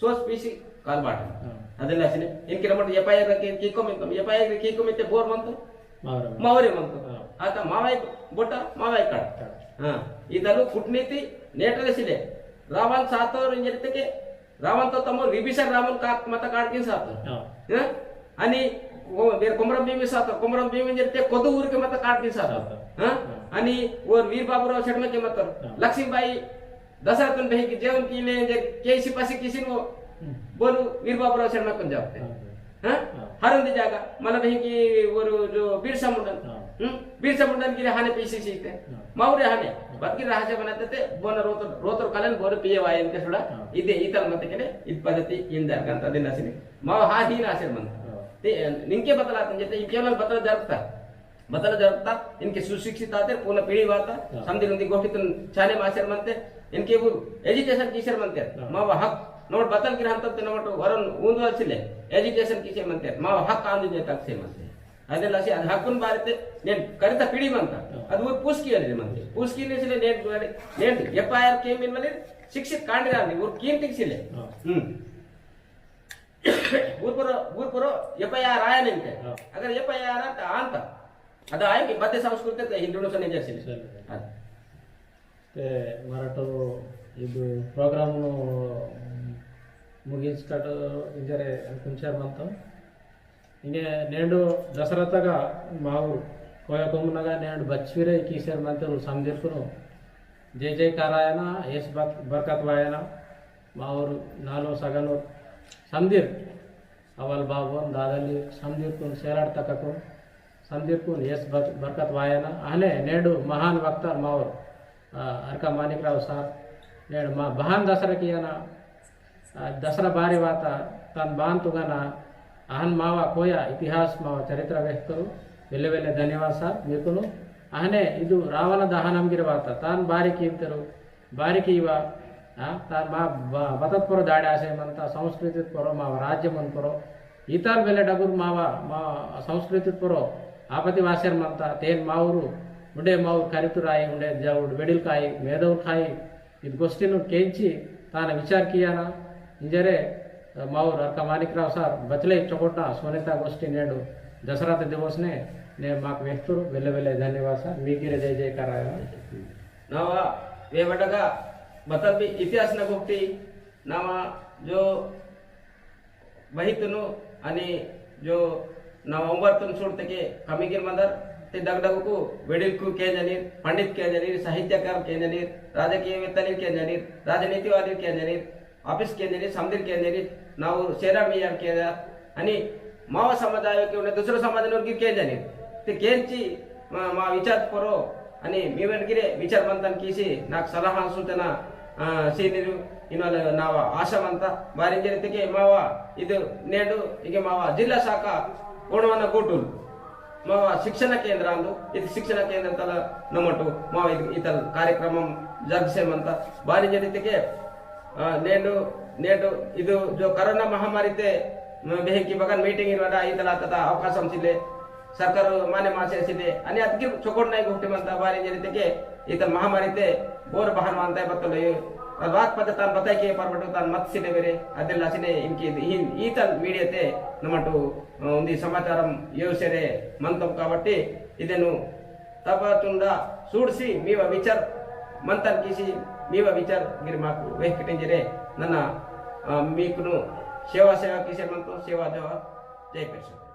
सोच पीसी काल बाटन। हाँ। अदे लासिने, इनके नमट F I R के, की कम इनकम, F I R के की कम इत्ते बोर मंतो? मावरे मंतो। मावरे मंतो। हाँ। आता मावाई बोटा, मावाई काट। काट। हाँ। इदलु कूटनीति नेटले सिले। रावण सातोर इंजरिते के, रावण तो तमो विभीषण रावण का मत काट किन सातो। हाँ। हाँ? अनि, वो, बेर कोमरम भीम सातो, कोमरम भीम इंजरिते कोदु ऊर के मत काट किन सातो। सातो। हाँ? हाँ। अनि, वो वीर बाबूराव शर्मा के मत। हाँ। लक्ष्मीबाई दशरथन बही की जेवन की ने जे केसी पसी किसी नो हम्म। बोलू वीर बाबूराव शर्मा कुन जाते। हाँ। हाँ? हाँ। हर उन्दी जागा, मतलब बही की वो जो बिरसा मुंडन। हाँ। हम्म? बिरसा मुंडन की हाने पीसी सीखते। हाँ। मावरे हाने, हाँ। बद की रहा से बनाते थे, बोन रोतर, रोतर कालन बोन पिए वायन के थोड़ा, हाँ। इदे इतल मत के ने, इत पद्धति इन दर गंता दिन नसिने। माव हा ही ना आशीर्वाद। हाँ। ते, निंके बतला तंजे ते, इनके वाला बतला जरता। बतला जरता, इनके सुशिक्षित आते, पूर्ण पीढ़ी वाता, हाँ। समझे उनकी गोष्ठी तुम चाने मास्टर मनते, इनके वो एजुकेशन कीसर मनते, हाँ। मावा हक, नोट बतल की रहता ते नोट वरन ऊंदवाल सिले, एजुकेशन कीसर मनते, मावा हक आंदे जे तक से मनते। अदे लसी अद हकुन बारे ते, नेन करिता पीढ़ी मनता, हाँ। अद वो पूछ की वाले मनते, पूछ की ने सिले नेन, नेन F I R के मिन वाले शिक्षित कांड रानी, वो कीमती सिले। हाँ। हम्म। ऊर परो, ऊर परो F I R आया नहीं थे। हाँ। अगर F I R आता, आंता। अदा आया कि बद्दे संस्कृति ते हिंदुओं से नहीं जैसे। चलो। हाँ। ते मराठो इदु प्रोग्राम नु मुगिंचकट इंजरे कुंचार मंतम। इंगे नेंडु दसरतगा मावु कोया कोमुनगा नेंडु बच्चुरे कीसेर मंतरु समदिरकुनु जय जयकार आयना, एस बक-, बरकत वायना, मावुर नालो सगनो समदिर, अवल बाबोन दादली समदिरकुन सेराड तककुन, समदिरकुन एस बर-, बरकत वायना, अहने नेंडु महान वक्ता मावुर, आ, अरका मानिक राव सार, नेंडु मा बहान दसरा कियाना, आ, दसरा बारी वाता तन बान तुंगना अहन मावा कोया इतिहास मावा चरित्र वेहतरु। वेले वेले धन्यवाद सार मीकुनु। अहने इदु रावण दहनम गिर वाता तन बारी कीतरु, बारी कीवा, आ, तन मा ब-, बतत परो दाड़े आसे मनता संस्कृति परो मावा राज्य मन परो इताल वेले डगुर मावा मा संस्कृति परो आपति वासेर मनता तेन मावुरु उंडे माउर करितुराई, उंडे जाउड वेडिल काई, मेदव काई, इद गोष्ठी नु केंची ताना विचार कियाना। इंजरे, अ, माउर अर्का मानिक राव सार बचले चोकोटा सोनेता गोष्ठी नेडु दसरा ते दिवस ने, ने माक वेहतुर वेले वेले धन्यवाद सार। मी गिरे जय जयकार आयो। नवा वे बटगा बतल भी इतिहास न गोष्ठी नवा जो बहितुनु अनि जो नवा उमरतुन सूडतके कमिगिर मंदर ते डगडगकु वेडिलकु केंजनीर, पंडित केंजनीर, साहित्यकार केंजनीर, राजकीयवेत्तलीर केंजनीर, राजनीतिवादीर केंजनीर, office केंजनीर, समदिर केंजनीर, नाउ सेरा मियार केंजर, अनि माव समुदाय के उन्हें दूसरा समाज नोर गिर केंजनीर। ते केंची मा, मा विचार परो, अनि मीवन गिरे विचार मंथन कीसी, नाक सलाह सूचना, अ, सीनिरु, इनवाल नावा आशा मंता, बारी जरितके मावा, इदु नेडु, इगे मावा जिल्ला शाखा, कोणवाना कोटुल, मावा शिक्षण केंद्र आंदु, इदु शिक्षण केंद्र तल नमटु, मावा इदु इतल कार्यक्रम जगसे मंता, बारी जरितके, अ, नेडु, नेडु, इदु जो कोरोना महामारी ते, म, बेहकी बगन meeting इनवाडा, इतल आता अवकाशम सिले, सरकार माने मासे सिदे, अनि अतकी चोकोट नाई गोष्ठी मंता बारी जरितके, इतल महामारी ते बोर बहान मानता है बत्तलो ये। अद बात पता तान बताई के परबटो तान मत सिदे बेरे, अदिल्ला सिने इनकी इन, इतल media ते नमटु, अ, उन्दी समाचारम यो सेरे मंतम काबट्टी, इदेनु तब तुंडा सूडसी मीवा विचार मंथन कीसी मीवा विचार गिर माकु वेहकिटिंजरे नना, अ, मीकुनु सेवा सेवा कीसे मंतो सेवा देवा। जय कृष्ण।